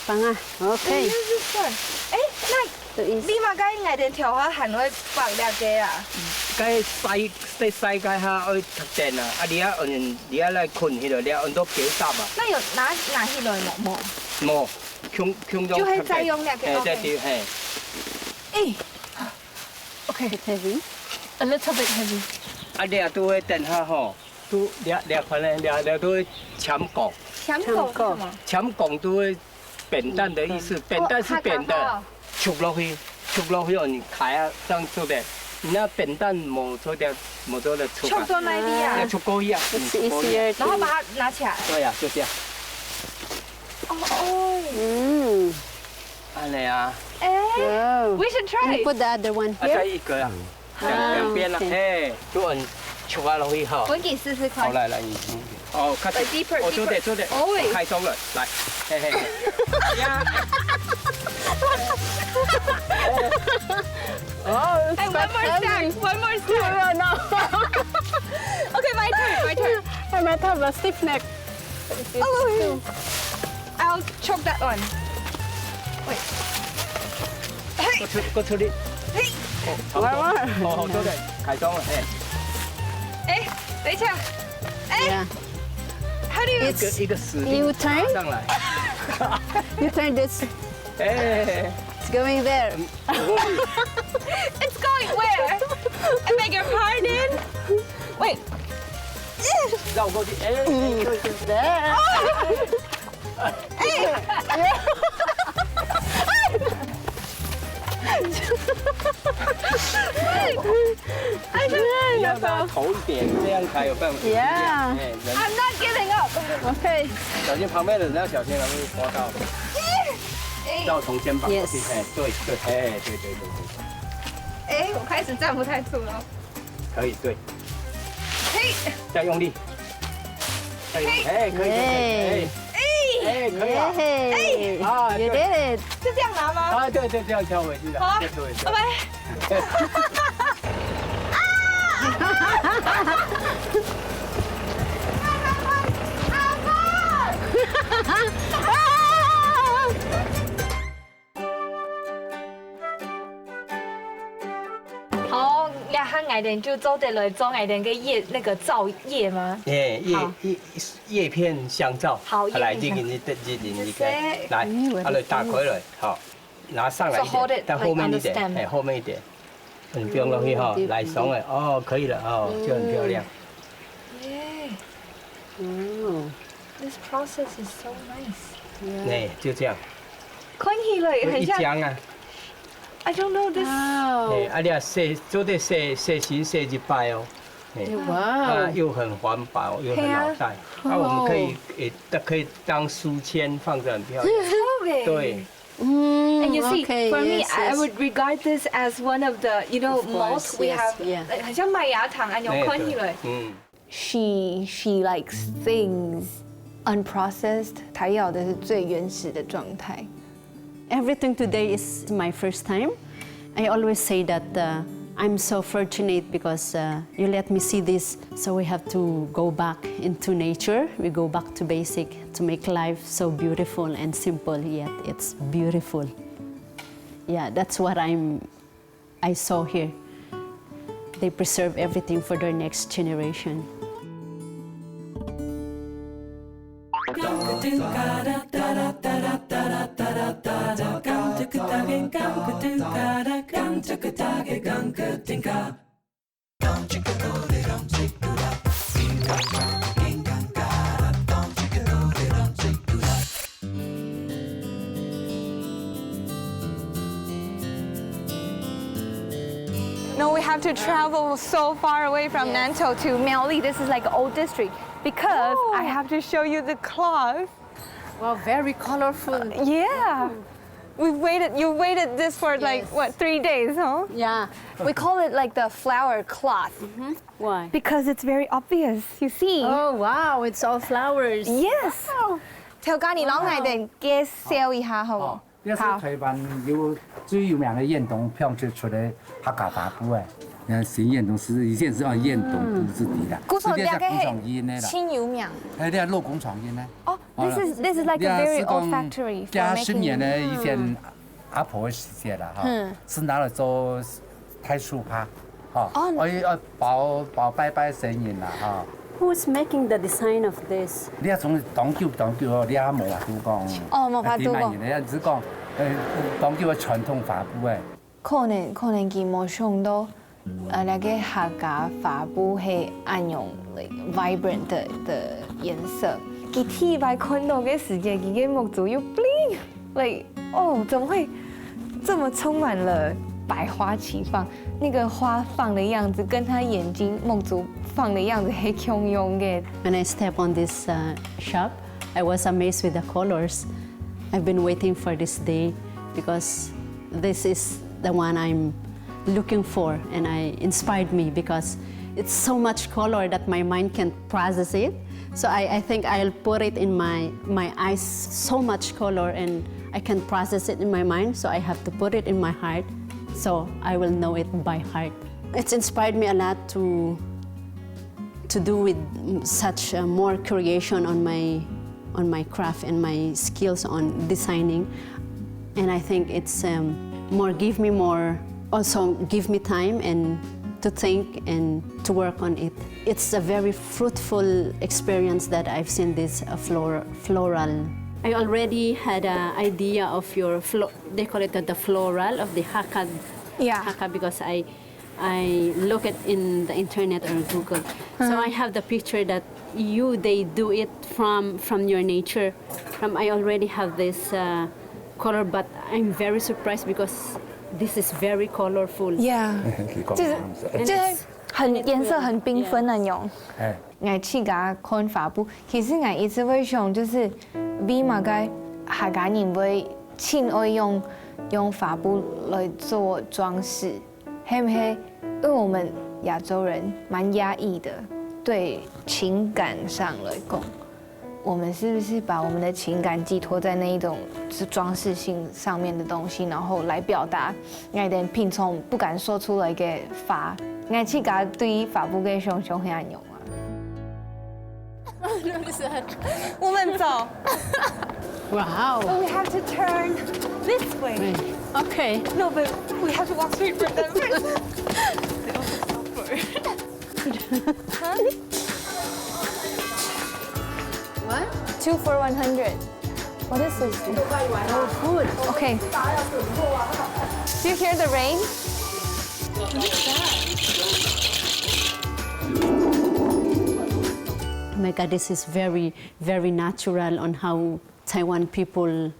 放啊。OK. Use this one. 哎，那 There is. 你嘛该眼睛调好，还会放两个啊？该晒，晒晒该下爱插电啊，啊，你啊，嗯，你啊来困起来，你啊，按到给打吧。那有拿拿起来吗？无。无，空空中就会再用那个哎， OK 再丢，嘿。哎，OK， Heavy. A little bit heavy. 啊，你啊，都会等下吼，都你啊，你啊，反正你啊，你啊，都会抢拱，抢狗是什么？抢拱都会扁担的意思，扁担是扁的，戳落去，戳落去哦，你开啊，这样做的，你那扁担没做的，没做的戳啊，戳到哪里啊要？戳过去啊， It's 嗯戳过去啊 easier. 然后把它拿起来。对呀，就这样。哦哦，嗯。按呢啊，哎 Oh. ，We should You try. put the other one 啊，再 here. 一个啊，两两边啊，对哎，就很戳啊落去哈我。给你试试看。好，来来，你你哦，开始 Like deeper, 哦，做对 deeper. 做对，哦喂开动了，来，嘿嘿嘿，呀，Oh, it's Hey, one quite more heavy. Step, one more step. No, no. Okay, my turn, my turn. I might have a stiff neck. Oh, I'll choke that one. Wait. 过出过出力，嘿，哦，差不多，慢慢哦，好，做对，开动了，哎，哎，等一下，哎 Yeah. ，How do you? 一个一个死 You turn. 上来， You turn this. 哎， It's going there. It's going where? I beg your pardon. Wait. 绕过去，哎， There. 你要拉头一点，这样才有办法。 Yeah. 哎，人 I'm not giving up. Okay. 小心旁边的人要小心，容易刮到。哎要从肩膀过去， Yes. 哎，对对，哎，对对对对哎，我开始站不太住了。对，可以，对，嘿，再用力，再用力，哎，可以，可以，可以，哎，哎，可以了。Yay. 啊， You 对。 did it. 就这样拿吗？啊，对对，这样敲回去的，好对对对拜。拜。好，然后𠊎等就做得来做𠊎等个叶，那个皂叶吗？哎，叶好叶叶片香皂，好叶片香来，你给你的，你你你谢谢来，嗯我的啊，来打开了，好，拿上来一 So hold 点， it, 再后面一 like, on the 点， stem. 哎，后面一点，你不用容易哈嗯，对，来松了，哦，可以了，哦，就很漂亮。耶 Oh. ，This process is so nice。哎，就这样，看起来很像一张啊， I don't know this。 Wow. 哎，啊，你要洗，做得洗洗身洗一摆哦，哎， Wow. 啊，又很环保，又很好带，那我们可以也可以当书签，放着很漂亮。 Okay。对， Mm, And you see, okay, for me, yes, I yes. would regard this as one of the, you know, Of course, malt we yes, have. yeah. Like, 很像麦芽糖，哎，有哎看起来。嗯， She she likes things unprocessed，她要的是最原始的状态。 Everything today is my first time. I always say that uh, I'm so fortunate because uh, you let me see this. So we have to go back into nature. We go back to basic to make life so beautiful and simple, yet it's beautiful. Yeah, that's what I'm I saw here. They preserve everything for their next generation. No, we have to travel so far away from Nantou to Miaoli. This is like old district because I have to show you the cloth. Wow, very colorful. Yeah. We waited, you waited this for like, what, three days, huh? Yeah. We call it like the flower cloth. Why? Because it's very obvious, you see. Oh, wow, it's all flowers. Yes. Wow. 頭家，你摎𠊎兜介紹一下，好無？哦，這係臺灣有最有名个遠東，品質出个客家花布哎。你看新遠東係，以前係用遠東布質地个，故所這个係工廠印个啦。盡有名。哎，這个老工廠印个。哦，this is, this is like a very old factory for making. 幾十年个以前，阿婆个時節啦，哈，係拿來做大樹帕，哈，哦，愛，愛包，包拜拜神明啦，哈。Who's making the design of this? 你也從當久當久哦，你也無法度講。哦，無法度講。啊，對嘛，你也只講，呃，當久个傳統花布哎。可能，可能佢無想到，呃，該个客家花布係恁樣，like, vibrant个，个顏色。佢第一擺看到个時節，佢个目珠又bling。 Like, 哦，怎麼會這麼充滿了百花齊放？那個花放的樣子跟他眼睛目珠放的樣子係共樣个。When I step on this uh, shop, I was amazed with the colors. I've been waiting for this day because this is the one I'm looking for and I inspired me because it's so much color that my mind can process it. So I, I think I'll put it in my, my eyes, so much color, and I can process it in my mind, so I have to put it in my heart, so I will know it by heart. It's inspired me a lot to, to do with such uh, more creation on my, on my craft and my skills on designing. And I think it's um, more give me more, also give me time and to think and to work on it. It's a very fruitful experience that I've seen this uh, flor- floral. I already had an idea of your flo- they call it the, the floral of the haka, yeah, haka because I I look it in the internet or Google. So I have the picture that you they do it from from your nature. From I already have this uh, color, but I'm very surprised because this is very colorful. Yeah. 就是很顏色很繽紛那種。哎，𠊎自家看花布，其實𠊎一直會想，就是為麼个客家人會盡愛用用花布來做裝飾，係毋係因為我們亞洲人蠻壓抑的，對情感上來講。 我們是不是把我們的情感寄託在那一種是裝飾性上面的東西，然後來表達𠊎兜平常不敢說出來个話？𠊎自家對花布个想像係恁樣啊。我們走。Wow. So we have to turn this way. Okay. No, but we have to walk straight for them. They also suffer. What? Two for one hundred. What is this? Oh, food. Okay. Do you hear the rain? Oh my God, this is very, very natural on how Taiwan people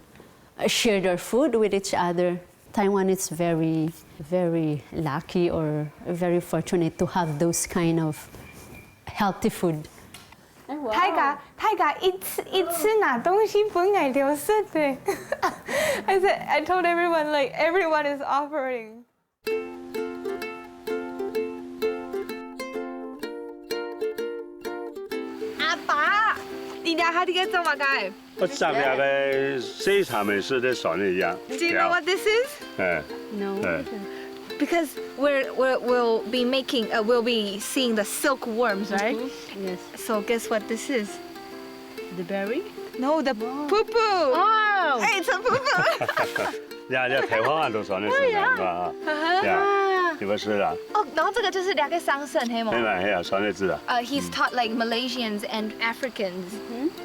uh, share their food with each other. Taiwan is very, very lucky or very fortunate to have those kind of healthy food. 大家，大家一次一次拿東西分𠊎兜食个。I said, I told everyone, like, everyone is offering. 阿爸，你這下在該做麼个？ 我摘下个西茶美食的酸一樣。 Do you know what this is? 哎， No. 哎， Because we're, we're we'll be making uh, we'll be seeing the silkworms, right? Yes. So guess what this is? The berry? No, the poo poo. Oh. Hey, it's a poo poo. 呀呀，台灣很多酸的是這樣的啊。 Yeah. 你们是啊？哦，然后这个就是两个上身，黑吗？黑嘛，黑啊，穿那字啊。呃，he's taught like Malaysians and Africans.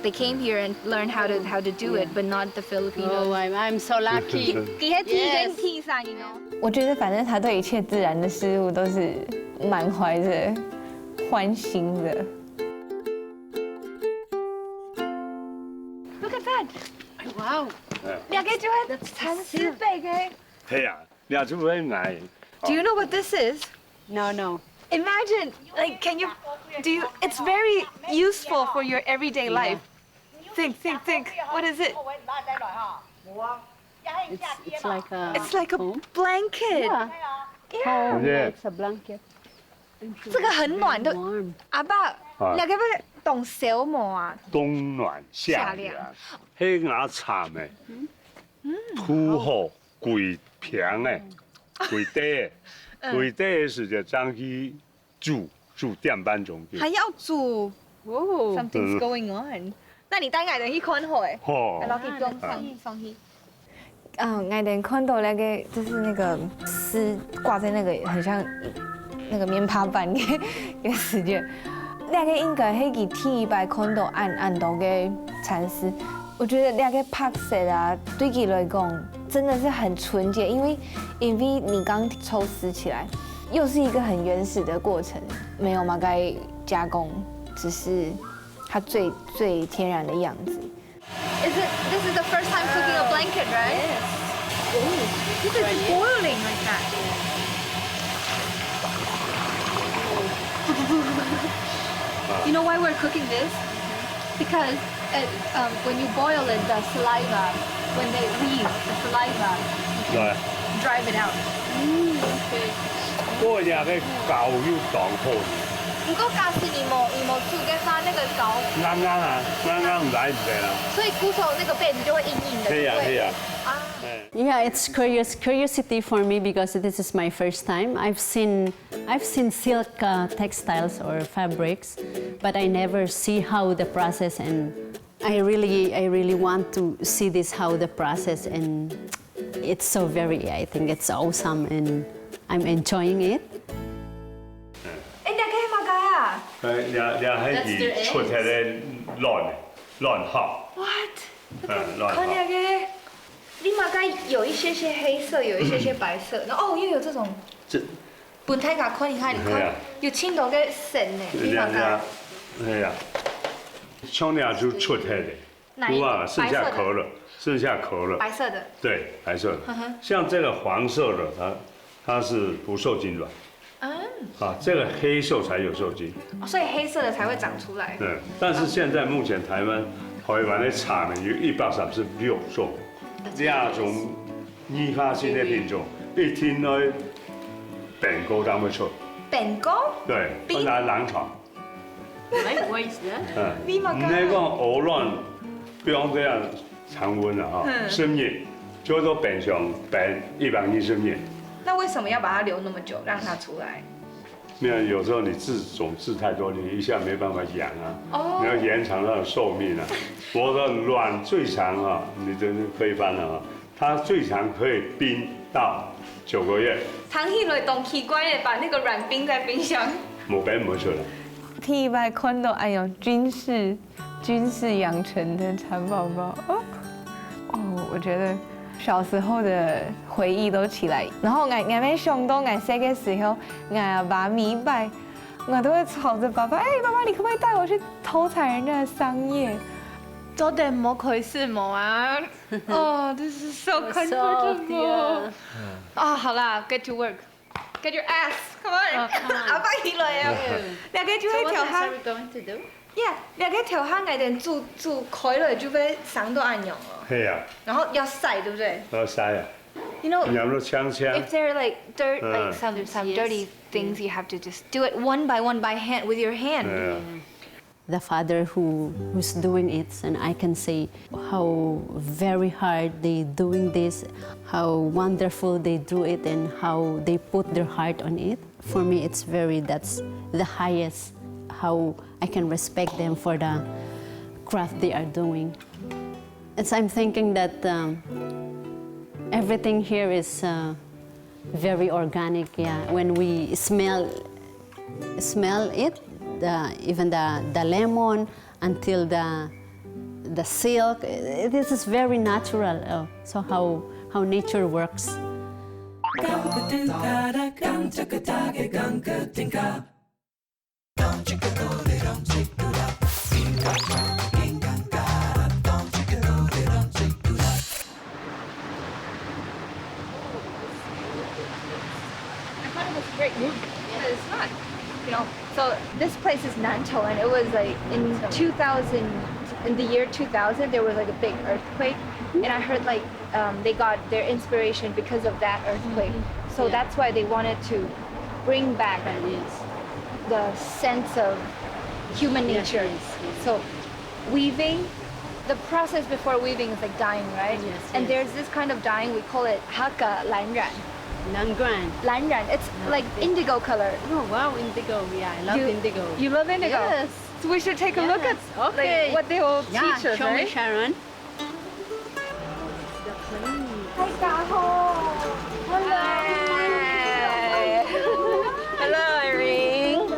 They came here and learned how to how to do it, but not the Filipinos. Oh, I'm I'm so lucky. 佢係天生天生，you know。我觉得反正他对一切自然的事物都是满怀着欢欣的。Look at that! Wow. 两个就会蚕丝被个。 係啊，你也就會買。Do you know what this is? No, no. Imagine, like, can you, do you, it's very useful for your everyday life. Think, think, think. What is it? It's, it's like a It's like a comb? Blanket. Yeah. Yeah. Comb, yeah, it's a blanket. 这个很暖的。Warm. 阿爸，啊。你个要冻小毛啊？冬暖夏凉。夏涼。黑牙惨的，铺好 幾平个，幾低个，嗯。幾低个時節正去煮，煮點半鐘去。還要煮。哦。Something's going on。那你帶𠊎等去看好誒。好。來，去中上，上去。啊，𠊎等看到那個，就是那個絲掛在那個很像那個棉花板的，的時節，那個應該係佢第一擺看到恁，恁多个蠶絲。 我觉得那个白色啊，对佢来讲真的是很纯洁，因为因为你刚抽丝起来，又是一个很原始的过程，没有嘛该加工，只是它最最天然的样子。Is it? This is the first time cooking a blanket, right? Yes. Ooh, this is boiling like that. You know why we're cooking this? Because it, um, when you boil it, the saliva, when they leave the saliva, you can drive it out. 嗯，OK。不過這个膏又當好用。毋過假使你無，你無煮个話，那個膏，硬硬啊，硬硬毋使毋得啦。所以鼓手那個被子就會硬硬的，對呀，對不對？對呀。啊。哎。Yeah, it's curious curiosity for me because this is my first time. I've seen I've seen silk uh, textiles or fabrics, but I never see how the process and I really, I really want to see this how the process and it's so very, I think it's awesome and I'm enjoying it. 哎，你个係麼个啊？哎，你你係佢出來个卵，卵殼。What？嗯，卵殼。看那個，你麼个有一些些黑色，有一些些白色，然後哦又有這種。這 本大家看一下，你看，對啊。有盡多个色呢，你看看。對呀，像那就出黑的，哪一个？有啊，剩下殼了，白色的。剩下殼了。白色的。对，白色的。嗯哼。像这个黄色的，它它是不受精卵。嗯。啊，这个黑色才有受精。哦，所以黑色的才会长出来。嗯，但是现在目前台湾，台湾的产能有一百三十六种，这种 二化性的品種，一定愛冰溝正會出。冰溝？對，冰？不然冷藏。Likewise，嗯。你嘛敢？你講鵝卵，比方這樣常溫了哈，嗯。十日，就會到冰箱冰一百二十日。那為什麼要把它留那麼久，讓它出來？沒有，有時候你飼種飼太多，你一下沒辦法養啊。哦。你要延長它的壽命啊。我的卵最長啊，你真是推翻了啊。 它最长可以冰到九个月。听起来当奇怪耶，把那个卵冰在冰箱。無冰無出來。第一擺看到，哎喲，軍事軍事養成的蠶寶寶，哦，哦，我覺得小時候的回憶都起來。然後𠊎𠊎想到𠊎細个時候，𠊎阿爸每擺，𠊎都會吵著爸爸，哎，爸爸，你可不可以帶我去偷採人家的桑葉？早點莫開始無啊？ Oh, this is so comfortable. 啊，好啦，get to work, get your ass, come on. 阿爸起來啊！大家就會調下。Yeah，大家調下，𠊎等煮煮開了就會生到恁樣哦。係啊。然後要曬，對不對？要曬啊。You know，你要香香。If there are like dirt, like some some dirty things, you have to just do it one by one by hand with your hand. The father who who's doing it, and I can say how very hard they doing this, how wonderful they do it, and how they put their heart on it. For me, it's very that's the highest how I can respect them for the craft they are doing. It's I'm thinking that um, everything here is uh, Very organic, yeah. When we smell smell it, the, even the the lemon until the the silk, eh, this is very natural. Uh, so how how nature works. I thought it was great. But it's not. You know, so this place is Nantou, and it was like in two thousand, in the year two thousand, there was like a big earthquake, and I heard like um, they got their inspiration because of that earthquake. So that's why they wanted to bring back the sense of human nature. So weaving, the process before weaving is like dyeing, right? Yes, and there's this kind of dyeing, we call it Hakka 蓝染. 蓝染. 蓝染, it's like indigo color. Oh wow, indigo. Yeah, I love indigo. You love indigo? Yes. So we should take a look at like what they will teach us, right? Sharon. Hello. Hello, Irene.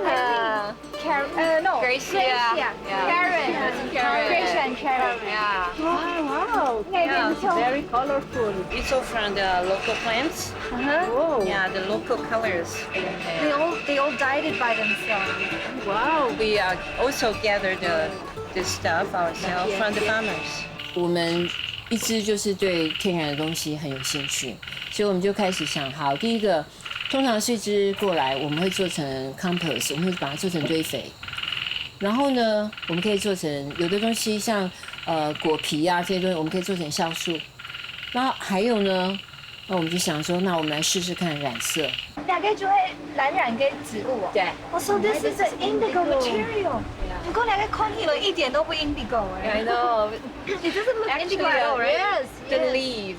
Karen, uh, no, Gracia. Gracia. Yeah. Karen. Karen. Gracia and Karen. Yeah. Wow, wow. Yeah, it's very colorful. It's all from the local plants. Uh-huh. Oh. Yeah, the local colors. They all they all dyed it by themselves. Wow. We uh, also gather the the stuff ourselves from the farmers. 我们一直就是对天然的东西很有兴趣，所以我们就开始想，好，第一个，通常树枝过来，我们会做成 compost，我们会把它做成堆肥。然后呢，我们可以做成有的东西像呃果皮啊这些东西，我们可以做成酵素。然后还有呢，那我们就想说，那我们来试试看染色。大概就会蓝染跟植物哦。对。 Oh, so this is an indigo material. 不过那个看起来一点都不 indigo 哎。 I know. It doesn't look indigo Actually, at all, uh, right? The leaf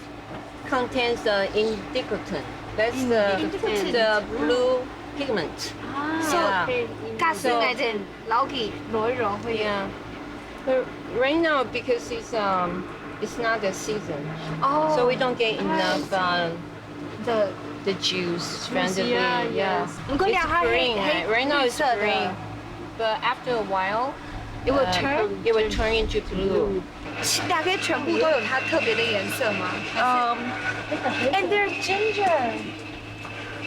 contains the indigotin. That's the Indigotin. The blue pigment. So, Yeah. 告诉我们，老给罗一罗会有。 Yeah. But right now, because it's um, it's not the season, 哦。 so we don't get enough um, the the juice from the Yeah, bee. Yeah. yes. 不过 It's 它黑 green, 黑 right? Right now 绿 it's 色的。 green, but after a while, It will uh, turn. It will turn into blue. 大概全部都有它特别的颜色吗？ Um, And there's ginger.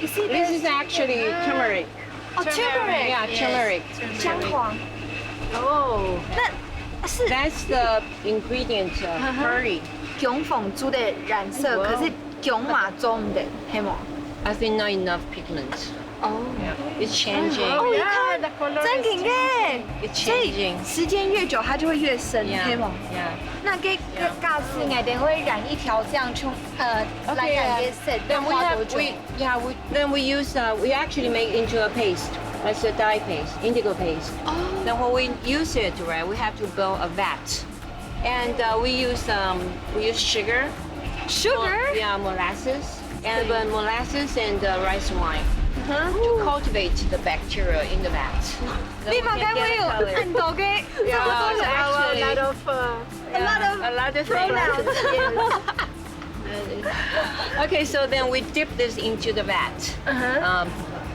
You see, this is actually turmeric. Oh, turmeric. Yeah, turmeric. 姜黄。 Oh. 那是 That's the ingredient uh, curry. 姜黄做的染色，可是姜黄做的，系吗？ I think not enough pigment. 哦。 Yeah. It's changing. 哦，你看， the color 真紧耶！ It's 所以 changing. 时间越久，它就会越深， Yeah. 系吗？ Yeah. 那个个告诉你，等会染一条这样冲，呃，蓝染的色，要 Then we 花多 have 久？ we yeah we then we use uh, we actually make into a paste. That's a dye paste, indigo paste. Then when we use it, right, we have to build a vat, and uh, we use um we use sugar, Sugar? yeah, molasses, and uh, molasses and uh, rice wine to cultivate the bacteria in the vat. 你嘛该会有很多个，这么多种 A lot of uh, a lot of A lot of things. pronouns. Okay, so then we dip this into the vat, um,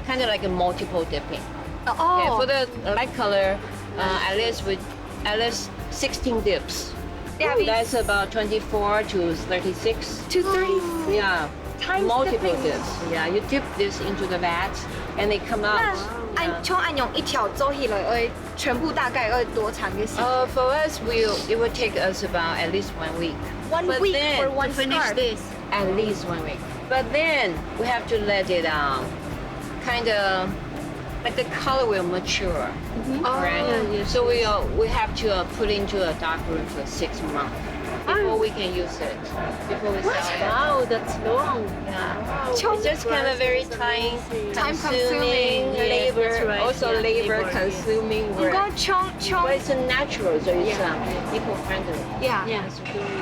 kind of like a multiple dipping. Okay, for 哦， the light color, uh, at least with at least sixteen dips. That means- That's about twenty-four to thirty-six. two three Yeah, times multiple dipping. Dips. Yeah, you dip this into the vat, and they come out. 那按从按用一条做起来，呃，全部大概要多长的时间？ Uh, for us, we it would take us about at least one week. One But week then, for one finish scarf. This. At least one week. But then we have to let it um, kind of like the color will mature. Oh, Right? Yes, So we uh, we have to uh, put into a dark room for six months before we can use it. Before we sell it. Wow, that's long. Yeah. 冲 It's just kind of very time Time consuming, consuming. Yes, labor, that's right. also Yeah, labor labor, yes. consuming 不 work. 过冲冲 But it's a natural, so it's um, eco friendly. Yeah. Yeah.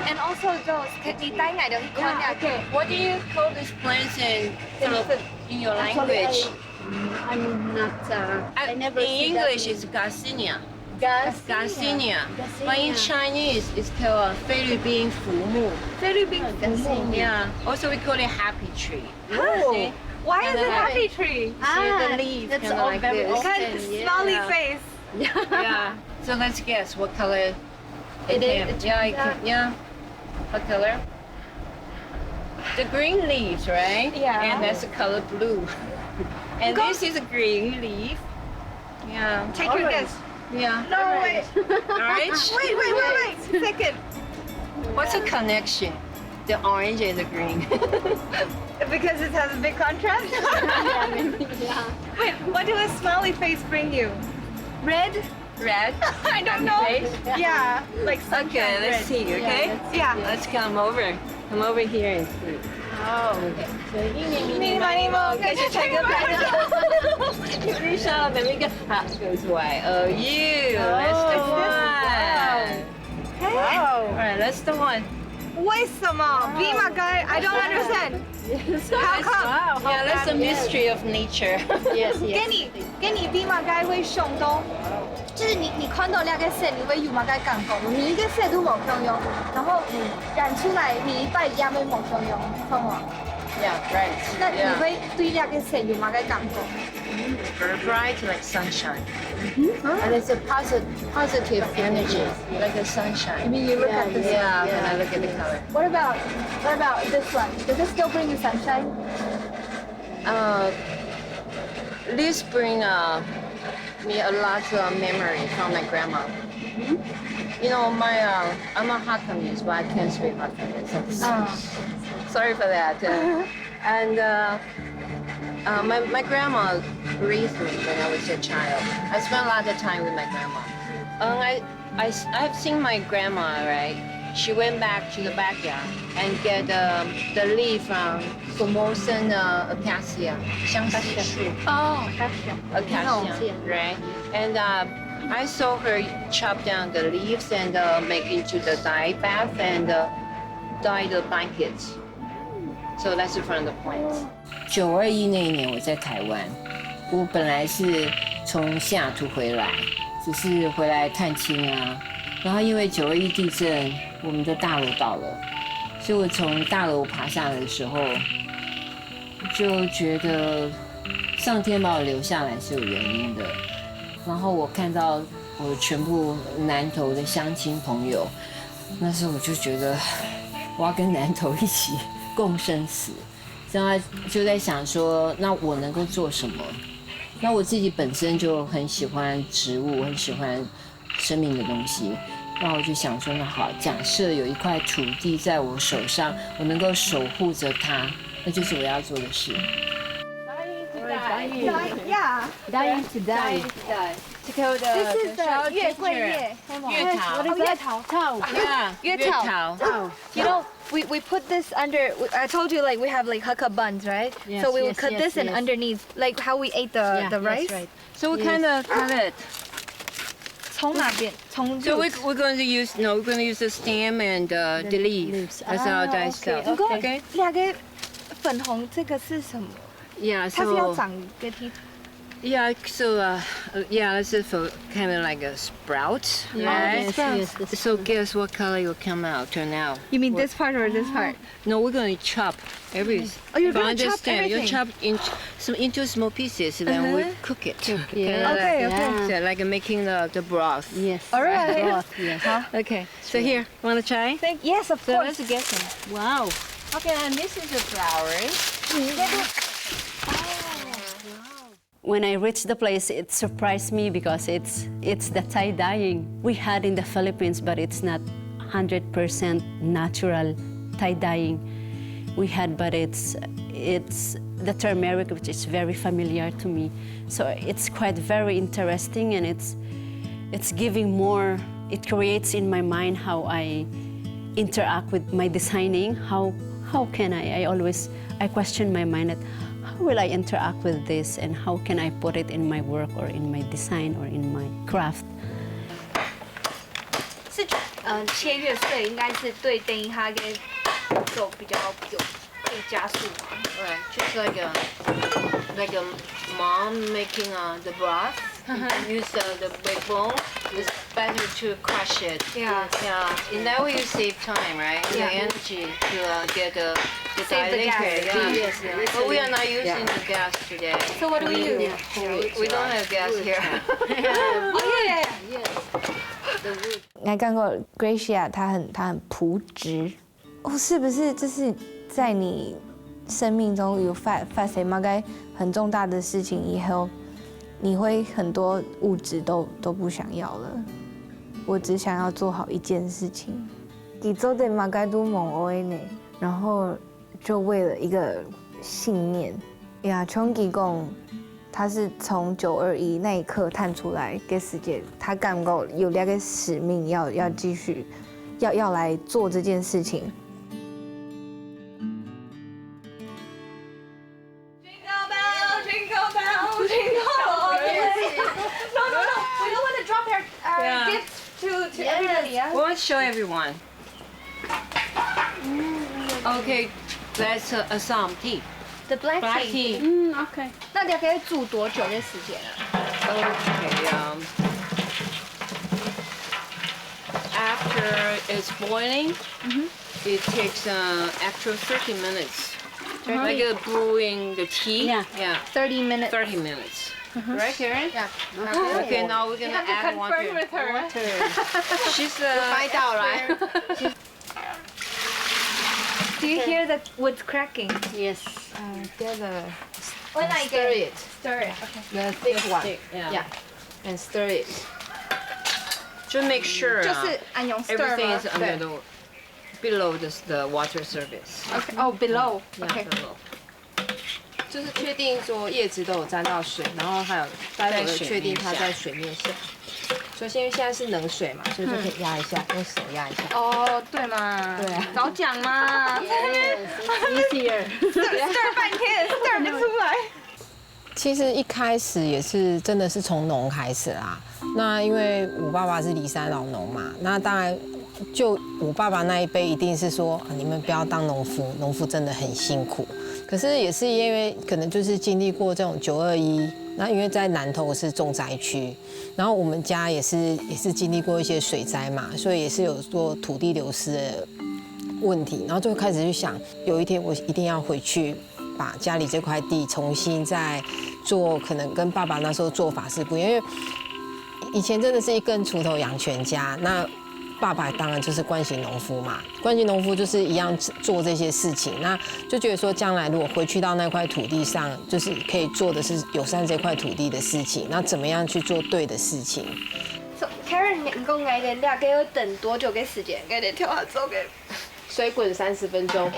And also those, 你带来的一款 Yeah, okay. What do you call these plants in, in your language? I'm not. Uh, I Uh, never in see English, that. It's garcinia. Garcinia. Garcinia. But in Chinese, it's called 菲律宾浮木. 菲律宾浮木. Yeah. Also, we call it happy tree. Oh, See? why is it happy tree? See the leaf, kinda like this. Kind of smiley face. Yeah. So let's guess what color It is. came. Yeah, it came. Yeah. What color? The green leaves, right? Yeah. And that's the color blue. And this is a green leaf. Yeah. Take your guess. Yeah. No, wait. Orange. Wait, wait, wait, wait. Second. What's the connection? The orange and the green. Because it has a big contrast. Wait, what do a smiley face bring you? Red? Red. I don't know. Face. Yeah, like sunshine Okay, let's red. See. Okay. Yeah. Let's come over. Come over here and see. Oh, okay. So 一年一 Mini 年 money mo, kasi check it out. Let me go. How goes why? Oh, you. That's the one. Hey, All right, that's the one. 为什么？Be my guy. I don't understand. How come? Yeah, that's the mystery of nature. Yes, 给 yes. 你，给你 be my guy 会想到，就是你，你看到那个色，你会有么个感觉？每一个色都无共样，然后染出来每一摆也会无共样，好吗？ Yeah, right. 那你会对那个色有么个感觉？ Very bright like sunshine. And it's a positive, positive energy, like a sunshine. I mean, you look at this. Yeah, when I look at the color. What about, what about this one? Does it still bring you sunshine? Uh, this bring uh, me a lot of memory from my grandma. You know, my uh, I'm a Hakanese, but I can't speak Hakanese. I'm sorry for that. Uh, and uh, uh, my, my grandma raised me when I was a child. I spent a lot of time with my grandma. Um, I, I, I've seen my grandma, right? She went back to the backyard and get um, the leaf from Formosan uh, acacia, 相思树. Oh, Acacia, right? And uh, I saw her chop down the leaves and uh, make into the dye bath and uh, dye the blankets. So that's from the point. 九二一那一年我在台湾，我本来是从西雅图回来，只是回来探亲啊。然后因为九二一地震，我们的大楼倒了，所以我从大楼爬下来的时候，就觉得上天把我留下来是有原因的。然后我看到我全部南投的乡亲朋友，那时候我就觉得我要跟南投一起共生死。 这样就在想说，那我能够做什么？那我自己本身就很喜欢植物，很喜欢生命的东西。那我就想说，那好，假设有一块土地在我手上，我能够守护着它，那就是我要做的事。 Yeah. Dying to die. To kill the, This is the 月桂叶. 月桃. 哦，月桃. 桃. Yeah, 月桃. 桃. You know, we, we put this under. We- I told you like we have like hakka buns, right? Yes, So we would yes, cut yes, this and yes. Underneath, like how we ate the Yeah, the that's rice. Right. So what kind of cut it? 从哪边？从 So we, roots. We're going to use, no, we're going to use the stem and uh, the leaf. Leaves. That's our Ah, dye okay. stuff. Good. Okay. 那个粉红这个是什么？ Yeah, 它是要 so 长一个地。 yeah, so uh, uh, yeah, this is for kind of like a sprout, Yeah, right? Yes, yes, yes. So guess what color will come out, turn out? You mean this part or this part? No, we're going to chop every. Oh, you're But gonna chop understand, you everything. Chop in some into small pieces, then we Uh-huh. Cook it. Yeah. Okay, okay. So like making the, the broth. Yes. All right. Broth, yes. Okay. So here, want to try? Thank yes, of So course. Let's get some. Wow. Okay, and this is the flowers. When I reached the place, it surprised me because it's it's the tie dyeing we had in the Philippines, but it's not hundred percent natural tie dyeing we had, but it's it's the turmeric, which is very familiar to me. So it's quite very interesting, and it's it's giving more. It creates in my mind how I interact with my designing. How how can I? I always I question my mind that how will I interact with this and how can I put it in my work or in my design or in my craft. 是，嗯，切月桂应该是对灯它的步骤比较有可以加速嘛。 Right, just like a like a mom making uh, the broth. Use uh, the backbone. It's better to crush it. Yeah. Yeah. In that way you save time, right? The energy to uh, get the, the Save the gas. Yeah. But we are not using the gas today. So what do we use? We, we don't have gas here. Oh yeah. 我感觉 Gracia 她很她很朴质，哦，是不是就是在你生命中有发发生某个很重大的事情以后，你会很多物质都都不想要了？我只想要做好一件事情。你做的嘛，该都梦哀呢，然后就为了一个信念呀，从其讲，他是从九二一那一刻探出来，给世界，他感觉有那个使命要要继续，要要来做这件事情。 Jingle bell, jingle bell, jingle all the way. No, no, no. We don't want to drop our, our gifts to, to everybody, yeah? We'll show everyone. Okay, that's uh, Assam tea. The black Black tea. Tea. Mm, okay. 那大概煮多久的时间啊？ Okay, um, after it's boiling, it takes uh, after thirty minutes. Like uh, brewing the tea. Yeah. Yeah. Thirty minutes. Thirty minutes. Right, Karen? Yeah. Okay, now we're gonna add water. With her. She's uh, Find out, right? Do you hear the wood cracking? Yes. Uh, get the When I stir get it. Stir it. Okay. The thick one. Yeah. Yeah. And stir it. To make sure 就 uh, 是俺用 stir everything 吗 is under the below the, the water surface. Okay. Oh, below. Yeah, Okay. below. 就是确定说叶子都有沾到水，然后还有待会儿确定它在水面上。所以现在现在是冷水嘛，所以就可以压一下，用手压一下。哦，对嘛，对啊早讲嘛， Easier。 stir 半天 stir 不出来。其实一开始也是真的是从农开始啦。那因为我爸爸是梨山老农嘛，那当然就我爸爸那一辈一定是说、啊你们不要当农夫，农夫真的很辛苦。可是也是因为可能就是经历过这种九二一，那因为在南投是重灾区，然后我们家也是也是经历过一些水灾嘛，所以也是有做土地流失的问题，然后就开始去想，有一天我一定要回去把家里这块地重新再做，可能跟爸爸那时候做法是不一样，因为以前真的是一根锄头养全家，那爸爸当然就是惯行农夫嘛，惯行农夫就是一样做这些事情，那就觉得说将来如果回去到那块土地上，就是可以做的是友善这块土地的事情，那怎么样去做对的事情？ So Karen，你讲𠊎等大概要等多久个时间？𠊎等跳下做个，水滚三十分钟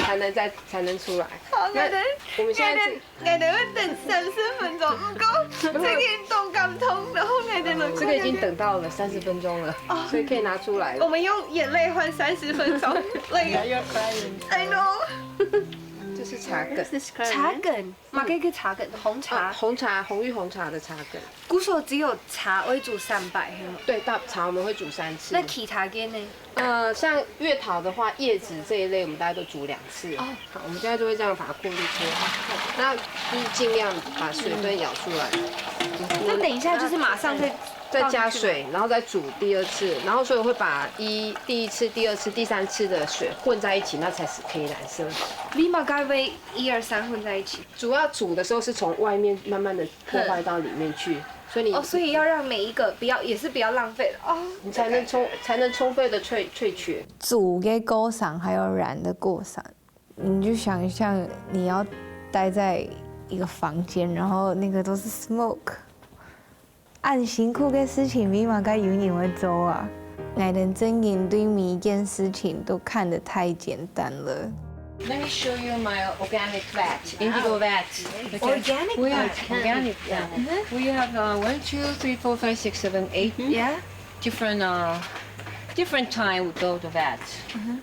才能再才能出来。好，𠊎等我们现在只，𠊎等要等三十分钟，毋过最近动感痛，然后𠊎等能这个已经等到了三十分钟了，所以可以拿出来了。我们用眼泪换三十分钟，like I know。这是茶梗，茶梗，嘛可以茶梗，红茶，红茶，红玉红茶的茶梗。古时候只有茶会煮三百，嘿吗？对，大茶我们会煮三次。那其他个呢？呃，像月桃的话，叶子这一类我们大概都煮两次。哦，好，我们现在就会这样把它过滤出来。那就是尽量把水分舀出来。那等一下就是马上再再加水，然后再煮第二次，然后所以会把一第一次、第二次、第三次的水混在一起，那才是可以染色。你嘛该会一二三混在一起。主要煮的时候是从外面慢慢的破坏到里面去，所以你哦，所以要让每一个不要，也是不要浪费了哦。你才能充才能充分的萃萃取。煮个过程还有染的过程，你就想象你要待在一个房间，然后那个都是 smoke，恁辛苦个事情，你嘛该有人会做啊？𠊎等真经对每一件事情都看得太简单了。 Let me show you my organic vat, indigo vat. Organic We have vat. Organic, yeah. We have uh, one, two, three, four, five, six, seven, eight Yeah. different uh, different time we build the vat.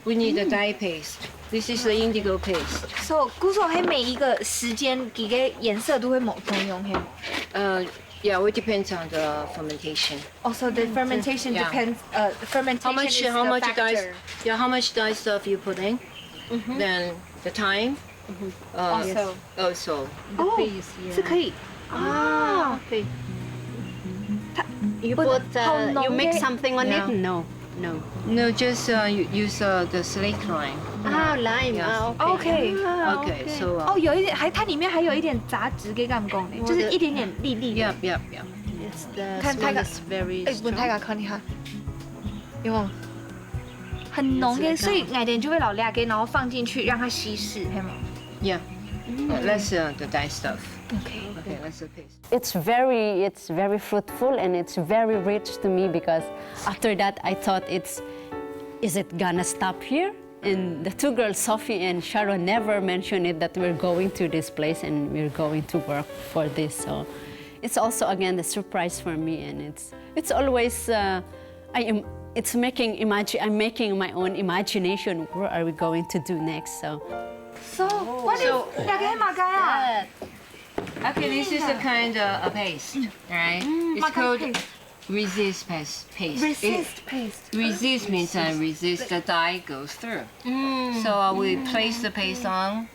We need the dye paste. This is the indigo paste. So，古时候，它每一个时间，几个颜色都会某同样，嘿吗？ Uh, yeah, it depends on the fermentation. Also, the fermentation Yeah. depends. Uh, fermentation How much? is How the much dye? factor. Yeah, how much dye stuff you put in? Then the time. Uh, Also. Also. 哦，是可以啊。对，它 You put, uh, you make something on it? No, no. No, just uh, you use uh, the slaked lime. Ah, lime. Yeah. Ah, okay. Okay. Ah, okay. So uh, 哦，有一点，还它里面还有一点杂质，可以这样讲呢，就是一点点粒粒的。 Yep, yep, yep. It's the 看，smell is very 哎，闻 strong. 看看，你看，有没有？很浓的，所以奶点就会老辣给，然后放进去让它稀释，对吗？ Yeah. Uh, that's uh, the dye stuff. OK。 Okay, that's the paste. It's very, it's very fruitful and it's very rich to me because after that I thought it's, is it gonna stop here? And the two girls, Sophie and Sharon, never mentioned it that we're going to this place and we're going to work for this. So it's also again a surprise for me, and it's it's always uh, I am it's making imagine I'm making my own imagination. What are we going to do next? So So what is 那个马嘎啊？ Okay, this is a kind of a paste, right? It's What kind called of paste? resist paste. Paste. It- Resist paste。 resist means uh, resist the dye goes through. So uh, we place the paste on,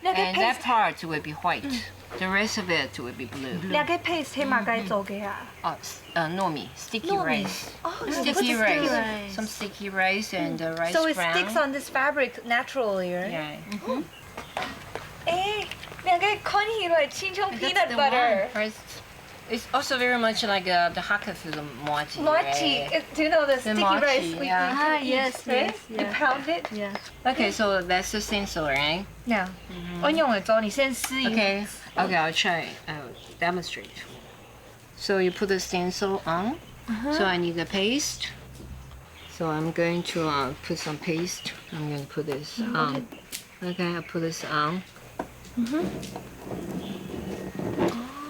那个 and that paste， part will be white. The rest of it will be blue. 那个 paste 黑马该做给啊？ Oh, s- uh, 糯米, sticky 糯米。 rice. 哦 Sticky it's rice. rice. Some sticky rice and uh, rice So it brown. sticks on this fabric naturally, right? Yeah. 哎，那个看起来亲像 That's peanut the butter。 one. Right. It's also very much like uh, the haka food, the mochi. Mochi, Right? do you know the The sticky rice mochi, we yeah. eat? Ah, yes, Right? Yes, You yes. pound it. Yeah. Okay, so that's the stencil, right? Yeah. 我用的时候，你先试一下。 Okay. Okay, I'll try uh, demonstrate. So you put the stencil on. So I need the paste. So I'm going to uh, put some paste. I'm going to put this on. Okay, I put this on.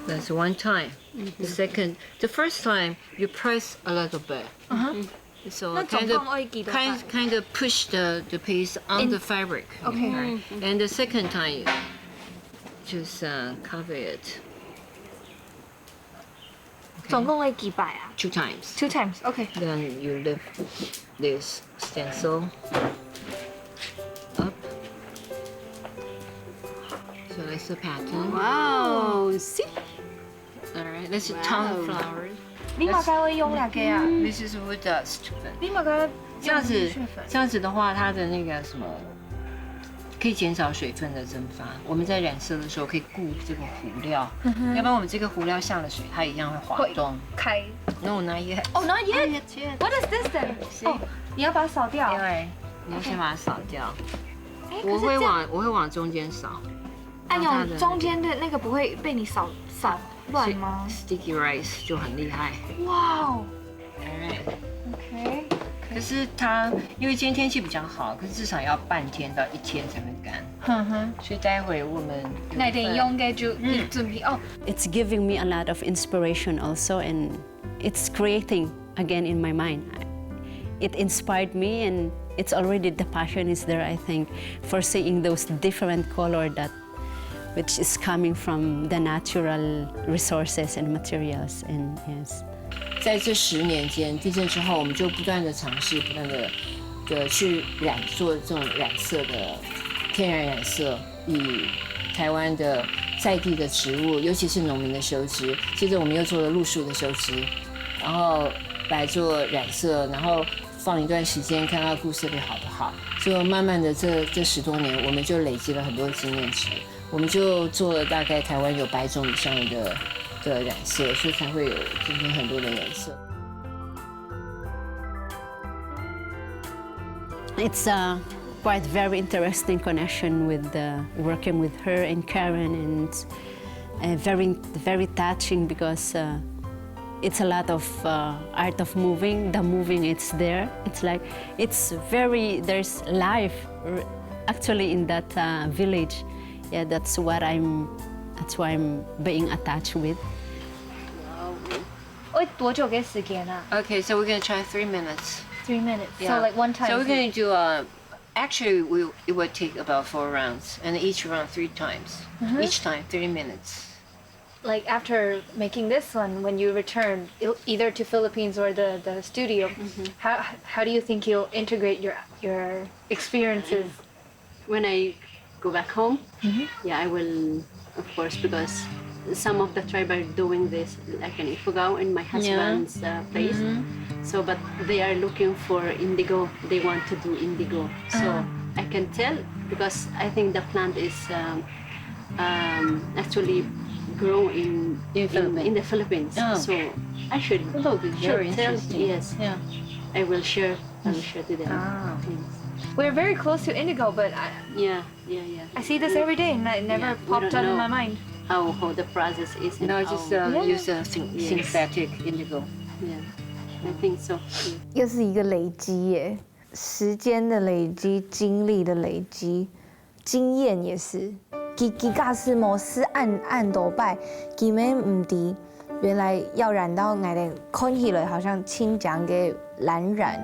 That's one time. The second, the first time you press a little bit. So 那总 kind 共要几 of 个 kind part？ kind of push the the paste on In- the fabric. Okay. Right? And the second time you just uh, cover it 总共会几百啊 two times. ？Two times, OK. Then you lift this stencil up. So that's the pattern. Wow, see? All right, that's a tongue Wow. flower. 你马该会用哪个啊？ This is wood dust. 你马该这样子用雪粉，这样子的话，它的那个什么，可以减少水分的蒸发。我们在染色的时候可以顾这个糊料，要不然我们这个糊料下了水，它一样会滑动。开。 No, not yet. Oh, not yet. Not yet. What is this then? See? 哦，你要把它扫掉。因为你要先把它扫掉。哎，我会可是这样，往我会往中间扫。哎呦，让它的中间的那个不会被你扫扫乱吗？ Sticky rice 就很厉害。哇哦 All right. ，OK。可是它因为今天天气比较好，可是至少要半天到一天才会干，哼哼，所以待会我们那点用个就嗯准备哦。 It's giving me a lot of inspiration also, and it's creating again in my mind. It inspired me, and it's already the passion is there, I think, for seeing those different color that which is coming from the natural resources and materials. And yes. 在这十年间，地震之后，我们就不断的尝试，不断的的去染做这种染色的天然染色，以台湾的在地的植物，尤其是农民的修枝，接着我们又做了路树的修枝，然后来做染色，然后放一段时间，看看顾色力好不好。所以慢慢的这这十多年，我们就累积了很多经验值。我们就做了大概台湾有百种以上的的染色，所以才会有今天很多的颜色。 It's a quite very interesting connection with the, working with her and Karen, and uh, very very touching because uh, it's a lot of uh, art of moving. The moving, it's there. It's like it's very there's life r- actually in that uh, village. Yeah, that's what I'm. That's why I'm being attached with. 会多久个时间啊 Okay, so we're gonna try three minutes. Three minutes. Yeah. So like one time. So we're gonna do a. Actually, we it would take about four rounds, and each round three times. Each time three minutes. Like after making this one, when you return il- either to Philippines or the the studio, how how do you think you'll integrate your your experiences? When I go back home, yeah, I will, of course, because Some of the tribe are doing this, like in Ifugao, in my husband's uh, place. So, but they are looking for indigo. They want to do indigo. So I can tell because I think the plant is um, um, actually grow in, in, in the Philippines. So I should, should tell. Yes. I will share. I will share to them. Yes. We're very close to indigo, but I, Yeah, yeah, yeah. I see this every day and it never Yeah, we popped don't up in know. My mind. How, how the process is and No, how, just uh, Yeah. use uh, syn- Yes. synthetic indigo. yeah, I think so. Yeah. 又是一个累积耶，时间的累积，经历的累积，经验也是。佢佢假使無試恁恁多擺，佢乜毋知原來要染到𠊎等看起來好像清江个蓝染，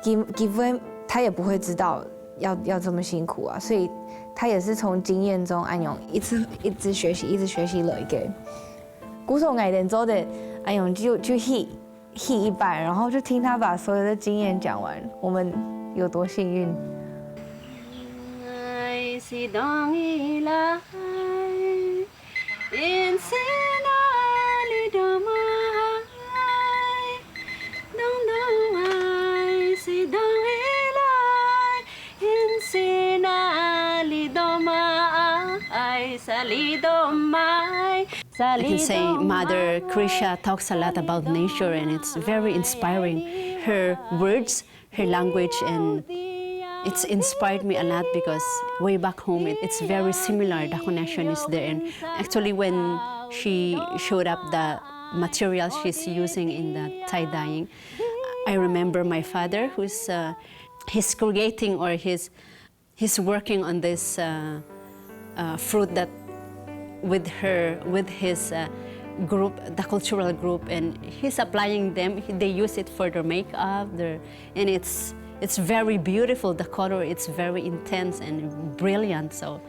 佢佢會他也不会知道要要这么辛苦啊，所以他也是从经验中恁樣一直一直学习，一直学习来个。故所𠊎等做得恁樣就就去去一半，然后就听他把所有的经验讲完，我们有多幸运。 Ay, si Dong Ilay, insinali domay. Dong Dong ay, si Dong Ilay, insinali domay, sali domay. I can say Mother Krisha talks a lot about nature, and it's very inspiring. Her words, her language, and it's inspired me a lot because way back home it, it's very similar. The connection is there. And actually, when she showed up the material she's using in the tie dyeing, I remember my father, who's uh, he's creating or he's he's working on this uh, uh, fruit that with her with his uh, group, the cultural group, and he's applying them. They use it for their makeup, their, and it's it's very beautiful. The color, it's very intense and brilliant. So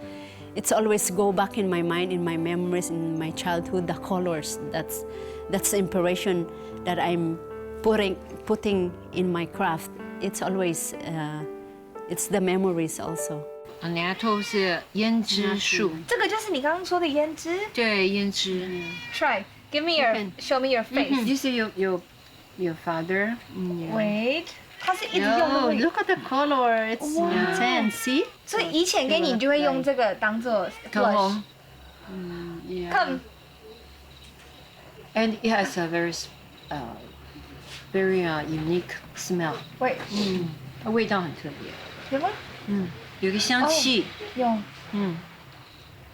it's always go back in my mind, in my memories, in my childhood. The colors, that's that's the inspiration that I'm putting putting in my craft. It's always uh, it's the memories also. Annatto 是胭脂树，这个就是你刚刚说的胭脂。对，胭脂。 Try, give me your, show me your face. You see your your your father. Wait, 他是一直用那 Oh, 个。 look at the color. It's intense. See? 所以以前给你，你就会用这个当做 Go blush。 home. Yeah. Come, And it has a very s- uh, very uh, unique smell. wait, 它味道很特别，有吗？有个香气。有。嗯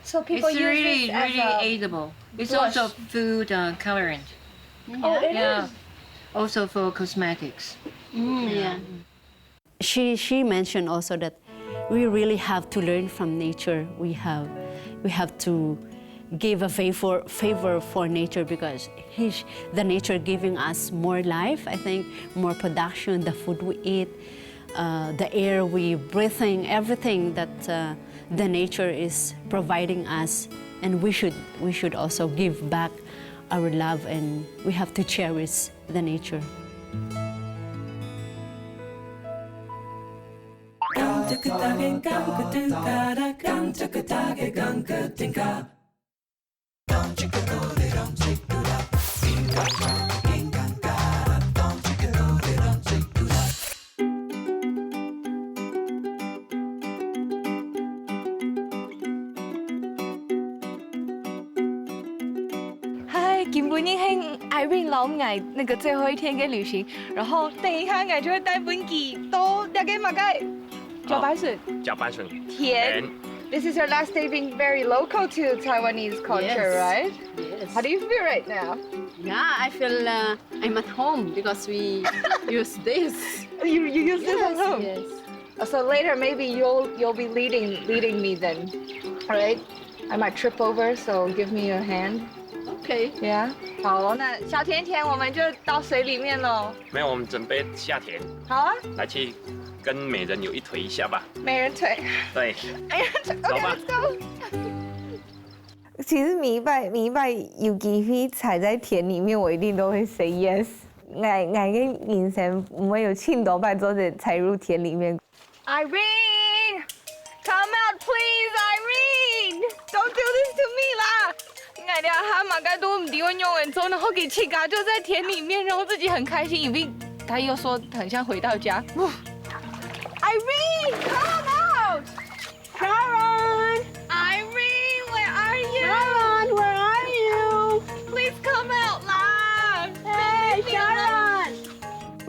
So people It's use really this as really a edible. It's blush. Also food uh, colorant. Oh, it Yeah. is. Also for cosmetics. Mm, yeah. She she mentioned also that we really have to learn from nature. We have we have to give a favor favor for nature because he, the nature giving us more life. I think more production, the food we eat, uh, the air we breathing, everything that uh, the nature is providing us, and we should we should also give back our love, and we have to cherish the nature. Hi, 今晡日係 Irene 摎𠊎那个最後一天个旅行，然後等一下𠊎就會帶分佢到這个麼个？Jabasun. Jabasun. 田. This is your last day being very local to Taiwanese culture, Yes. Right? Yes. How do you feel right now? Yeah, I feel uh, I'm at home because we use this. You you use this at Yes, home. Yes. So later maybe you'll you'll be leading leading me then, right? I might trip over, so give me your hand. Okay. Yeah. 好，那小甜甜，我们就到水里面喽。没有，我们准备下田好啊，来去跟美人鱼一腿一下吧。美人腿。对，哎呀，走吧 OK，let's go。其实每一拜每一拜有机会踩在田里面，我一定都会 say yes。俺俺个人生没有尽多拜做得踩入田里面。 Irene, come out, please, Irene. Don't do this to me 啦。俺的好干嘛？该都毋知我用的，然后给气嘎就在田里面，然后自己很开心，因为他又说很像回到家。Irene, come out! Sharon! Irene, where are you? Sharon, where are you? Please come out lah! Hey, Sharon!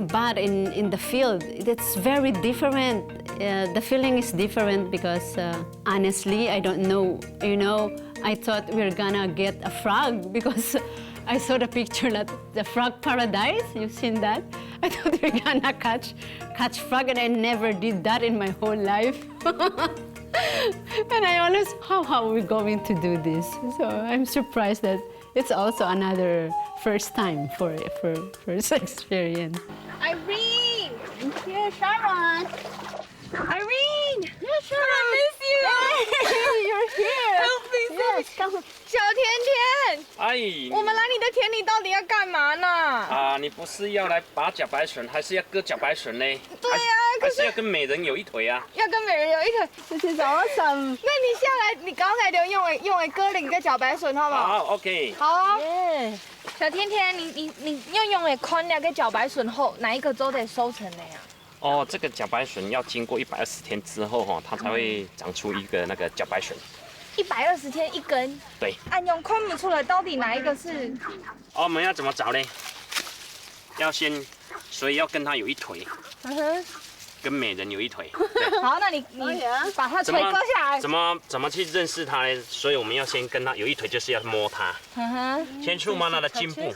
But in, in the field, it's very different. Uh, the feeling is different because uh, honestly, I don't know. You know, I thought we are gonna get a frog because I saw the picture that the frog paradise. You've seen that? I thought we are gonna catch catch frog, and I never did that in my whole life. And I always, how how are we going to do this? So I'm surprised that it's also another first time for for first experience. Irene, here, Sharon. Irene, yeah, Sharon. I miss you. Hey, you're here. Help me, yes, come. 小甜甜，哎，我们来你的田里到底要干嘛呢？啊，你不是要来拔茭白笋，还是要割茭白笋呢？对啊，还可是是要跟美人有一腿啊？要跟美人有一腿。 This is awesome. 那你下来，你刚才就用的用的割了一个茭白笋，好不好？好，OK。好啊。 Yeah. 小甜甜，你你你用用的看那个茭白笋后，哪一个做得收成的呀？哦，这个茭白笋要经过一百二十天之后哈，它才会长出一个那个茭白笋。一百二十天一根。对。按用看不出来到底哪一个是。哦，我们要怎么找呢？要先，所以要跟它有一腿，嗯哼。跟美人有一腿。好，那你你可以啊把它腿割下来。怎么怎么去认识它呢？所以我们要先跟它有一腿，就是要摸它，嗯哼。先触摸它的颈部。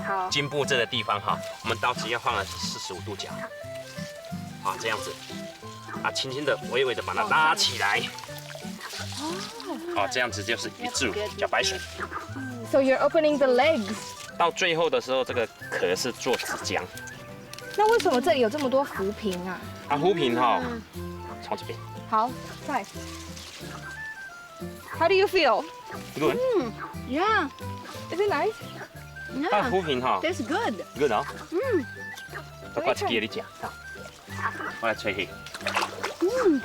好。颈部这个地方哈，我们刀子要放了四十五度角，好，这样子，啊，轻轻的、微微的把它拉起来。哦，这样子就是一柱茭白笋。 So you're opening the legs. 到最后的时候，这个壳是做纸浆。那为什么这里有这么多浮萍啊？啊，浮萍哈，从这边。好，在。How do you feel? Good。 Yeah. Is it nice? 它 Yeah. 浮萍哈 Tastes good. ，good 啊。嗯。我把这给你讲，好，我来吹嘿。嗯。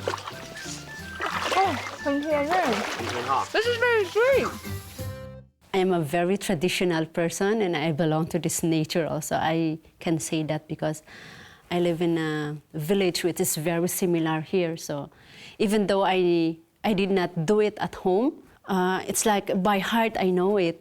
哎，很甜哎。你看哈， This is very sweet. I am a very traditional person and I belong to this nature also. I can say that because I live in a village which is very similar here. So even though I, I did not do it at home, uh, it's like by heart I know it.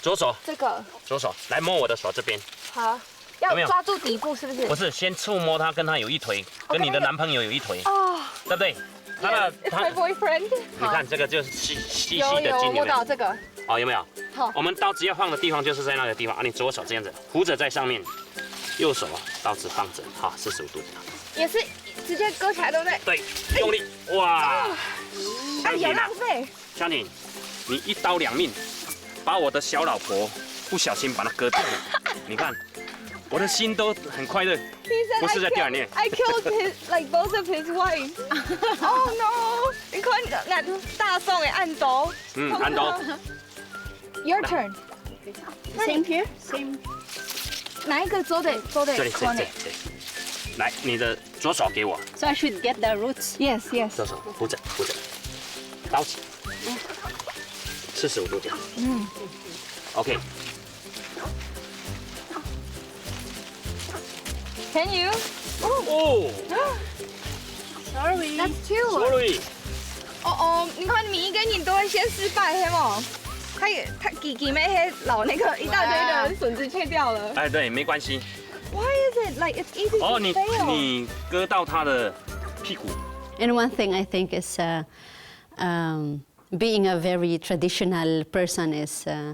左手，这个左手，来摸我的手这边。好，有没有要抓住底部，是不是？不是，先触摸它，跟它有一腿，跟你的男朋友有一腿，哦，对不对？它的它 My boyfriend。你看这个就是细细有有，细的筋，有没有我摸到？这个。哦，有没有？好我们刀子要放的地方就是在那个地方啊，你左手这样子扶着在上面，右手刀子放着，好，四十五度。也是直接割起来，对不对？对，用力，哇！哎，有香婷啊浪，费。香婷，你一刀两命，把我的小老婆不小心把她割掉了。你看，我的心都很快乐。 He said 不是在 I 电影院。 killed, I killed his like both of his wives. Oh no！你看，那大宋的暗斗。嗯，安东， Your turn。 Same here. Same. 哪一个做得做得这里，这里，这里，这里。来，你的左手给我， So I should get the roots. Yes, yes。左手扶着，扶着，刀起，四十五度角。嗯，OK。 Can you? 哦 Sorry. That's two. ，sorry。哦哦，你看每一个人都会先失败，是吗？他也他给给妹黑老那个一大堆的笋子切掉了。哎，对，没关系。 Why is it like it's easy to 哦，你 fail? 你割到他的屁股。 And one thing I think is uh, um, being a very traditional person is uh,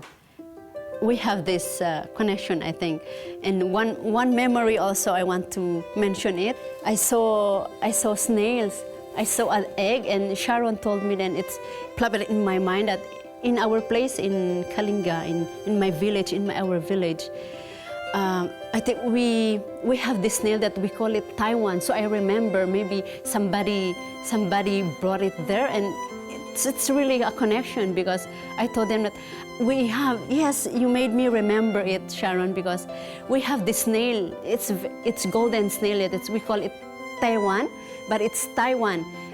we have this uh, connection, I think. And one, one memory also I want to mention it. I saw, I saw snails. I saw an egg, and Sharon told me then it's probably in my mind that in our place in Kalinga, in, in my village, in my, our village, um, I think we we have this snail that we call it Taiwan. So I remember maybe somebody somebody brought it there, and it's, it's really a connection because I told them that we have, yes, you made me remember it, Sharon, because we have this snail. It's it's golden snail. It's, we call it Taiwan, but it's Taiwan.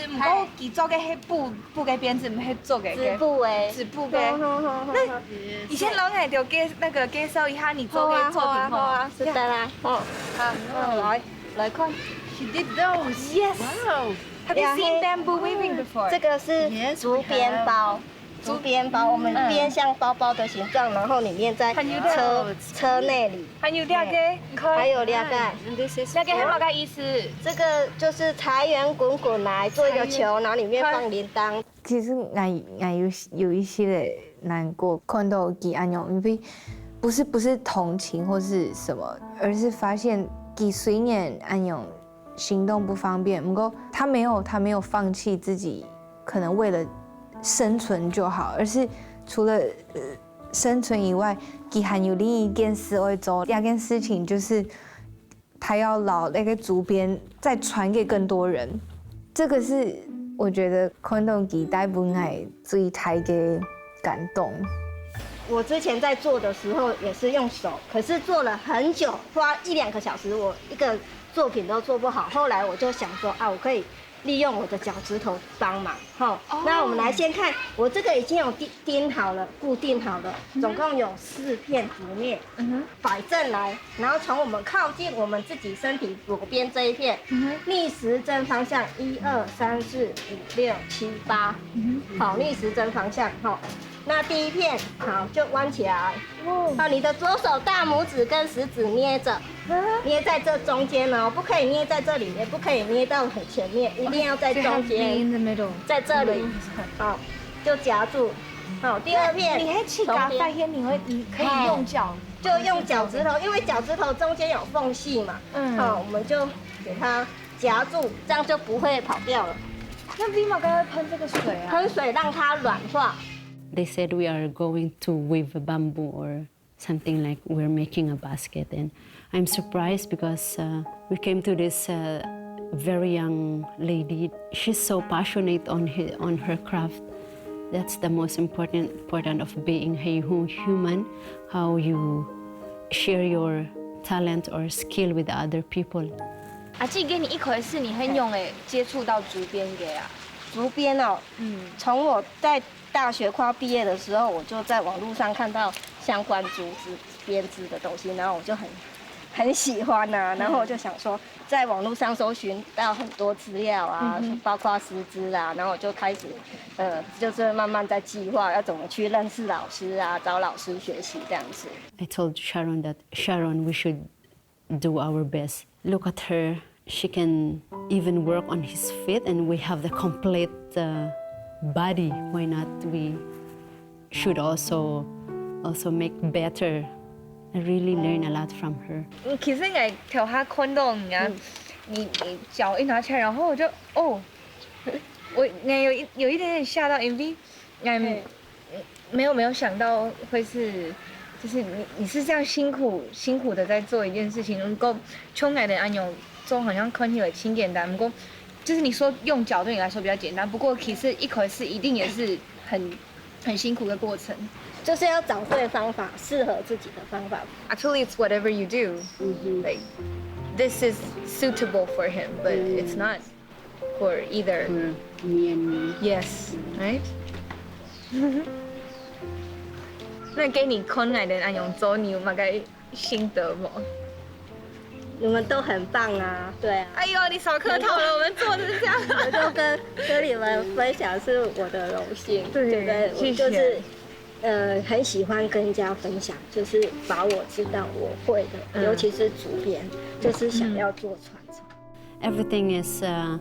織，毋過佢做个係布，布个編織，毋係做个。織布欸。織布个。好好好好好。你先摎𠊎兜介那個介紹一下你做个作品好啊好啊好啊，是的啦，哦，好，嗯，來。來看。 She did those. Yes. Wow. Have you Yeah, seen hey. bamboo weaving before? 这个是 Yes, 竹编包，竹编包我们编像包包的形状，然后里面再 Can you 车 tell? 车内里，還有這個，你看。还有两个。 And this is 這個係麼个意思？这个就是财源滚滚来，做一个球，然后里面放铃铛。其實𠊎𠊎有有一些个難過，看到佢恁樣，因為不是不是同情或是什麼，而是發現佢雖然恁樣行動不方便，不過他沒有他沒有放棄自己，可能為了生存就好，而是除了呃生存以外，佢還有另一件事會做。這件事情就是他要摎那個竹編再傳給更多人。這個是我覺得看到佢帶分𠊎最大个感動。我之前在做的时候也是用手，可是做了很久，花一两个小时，我一个作品都做不好。后来我就想说啊，我可以利用我的脚趾头帮忙，哈。哦。那我们来先看，我这个已经有钉，钉好了，固定好了，嗯哼。总共有四片竹篾，嗯哼。摆正来，然后从我们靠近我们自己身体左边这一片，嗯哼。逆时针方向，一二三四五六七八，嗯哼。好，逆时针方向，哈。那第一片，好，就弯起来。哦。好，你的左手大拇指跟食指捏着，啊。捏在这中间哦，不可以捏在这里，也不可以捏到很前面，一定要在中间。 So you have to be in the middle. 在这里，嗯。好，就夹住。好，第二片，你还去夹，从边。发现你会，你可以用脚。就用脚趾头，因为脚趾头中间有缝隙嘛。嗯。好，我们就给它夹住，这样就不会跑掉了。那为什么刚刚喷这个水啊？喷水让它软化。They said we are going to weave a bamboo or something like we're making a basket. And I'm surprised because, uh, we came to this, uh, very young lady. She's so passionate on her, on her craft. That's the most important, important of being a hu-, human, how you share your talent or skill with other people. 啊，这个你一开始你很勇的接触到竹编个啊？竹编哦，嗯。从我在大学快要毕业的时候，我就在网络上看到相关竹子编织的东西，然后我就很，很喜欢啊，然后我就想说，在网络上搜寻到很多资料啊，嗯哼。包括师资啊，然后我就开始，呃，就是慢慢在计划要怎么去认识老师啊，找老师学习这样子。I told Sharon that, "Sharon, we should do our best. Look at her. She can even work on his feet, and we have the complete, uh, body. Why not we should also, also make better?" I really learn a lot from her. 嗯，其实我头下看到你啊，嗯。你，你脚一拿起来，然后我就，哦，我，我有一，有一点点吓到，因为，嗯，嘿。没有，没有想到会是，就是你，你是这样辛苦，辛苦的在做一件事情，能够像𠊎兜恁樣做，好像看起来很简单，不过，就是你说用脚对你来说比较简单，不过其实一开始一定也是很，很辛苦的过程。就是要找对方法，适合自己的方法。Actually, it's whatever you do. 嗯哼。Like, this is suitable for him, but it's not for either. For me and me. Yes, right? 那给你看，𠊎兜恁樣做，你有么个心得无？你们都很棒啊，对啊。哎呦，你少客套了，我们做的是这样。我就跟，跟你们分享是我的荣幸，对，对不对？我就是，谢谢。呃，很喜欢跟人家分享，就是把我知道我会的，嗯。尤其是竹编，就是想要做传承。嗯。Everything is, uh,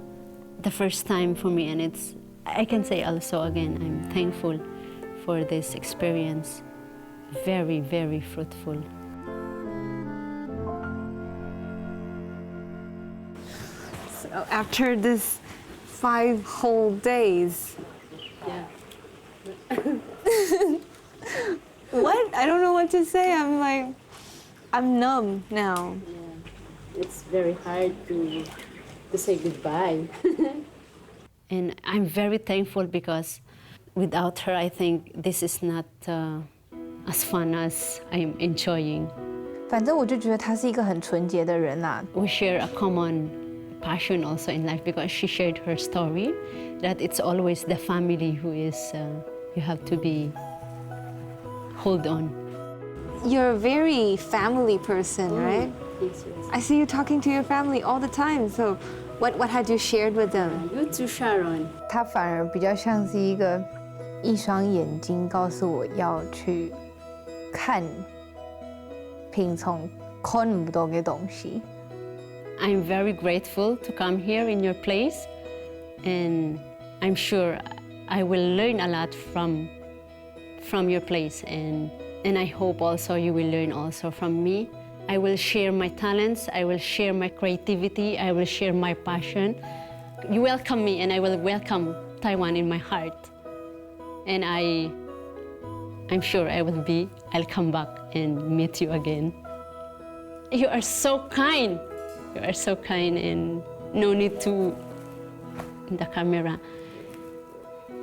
the first time for me, and it's, I can say also again, I'm thankful for this experience. Very, very fruitful. So after this five whole days, yeah. What? I don't know what to say. I'm like, I'm numb now. Yeah. It's very hard to, to say goodbye. And I'm very thankful because without her, I think this is not, uh, as fun as I'm enjoying. 反正我就觉得她是一个很纯洁的人啦。We share a common passion also in life because she shared her story that it's always the family who is, uh, you have to be hold on. You're a very family person, right? Yes, yes. I see you talking to your family all the time. So, what, what had you shared with them? You too, Sharon. 他反而比较像是一个一双眼睛告诉我要去看平常看不到的东西。I'm very grateful to come here in your place, and I'm sure I will learn a lot from from your place, and, and I hope also you will learn also from me. I will share my talents, I will share my creativity, I will share my passion. You welcome me and I will welcome Taiwan in my heart. And I, I'm sure I will be, I'll come back and meet you again. You are so kind. You are so kind and no need to the camera.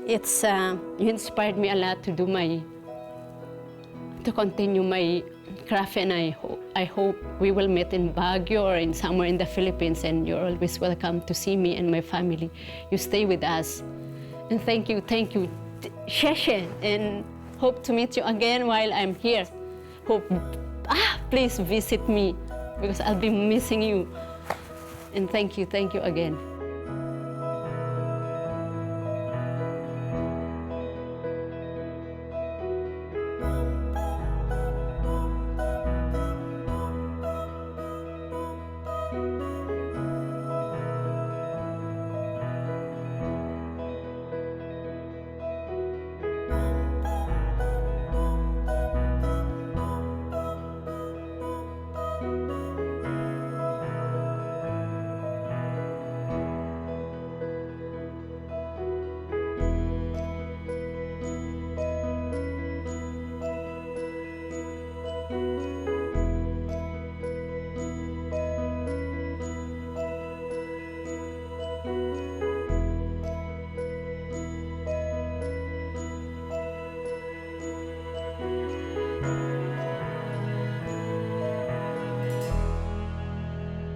It's, uh, you inspired me a lot to do my, to continue my Kraft and I, ho- I hope we will meet in Baguio or in somewhere in the Philippines, and you're always welcome to see me and my family. You stay with us. And thank you, thank you. 谢谢, and hope to meet you again while I'm here. Hope, ah, please visit me because I'll be missing you. And thank you, thank you again.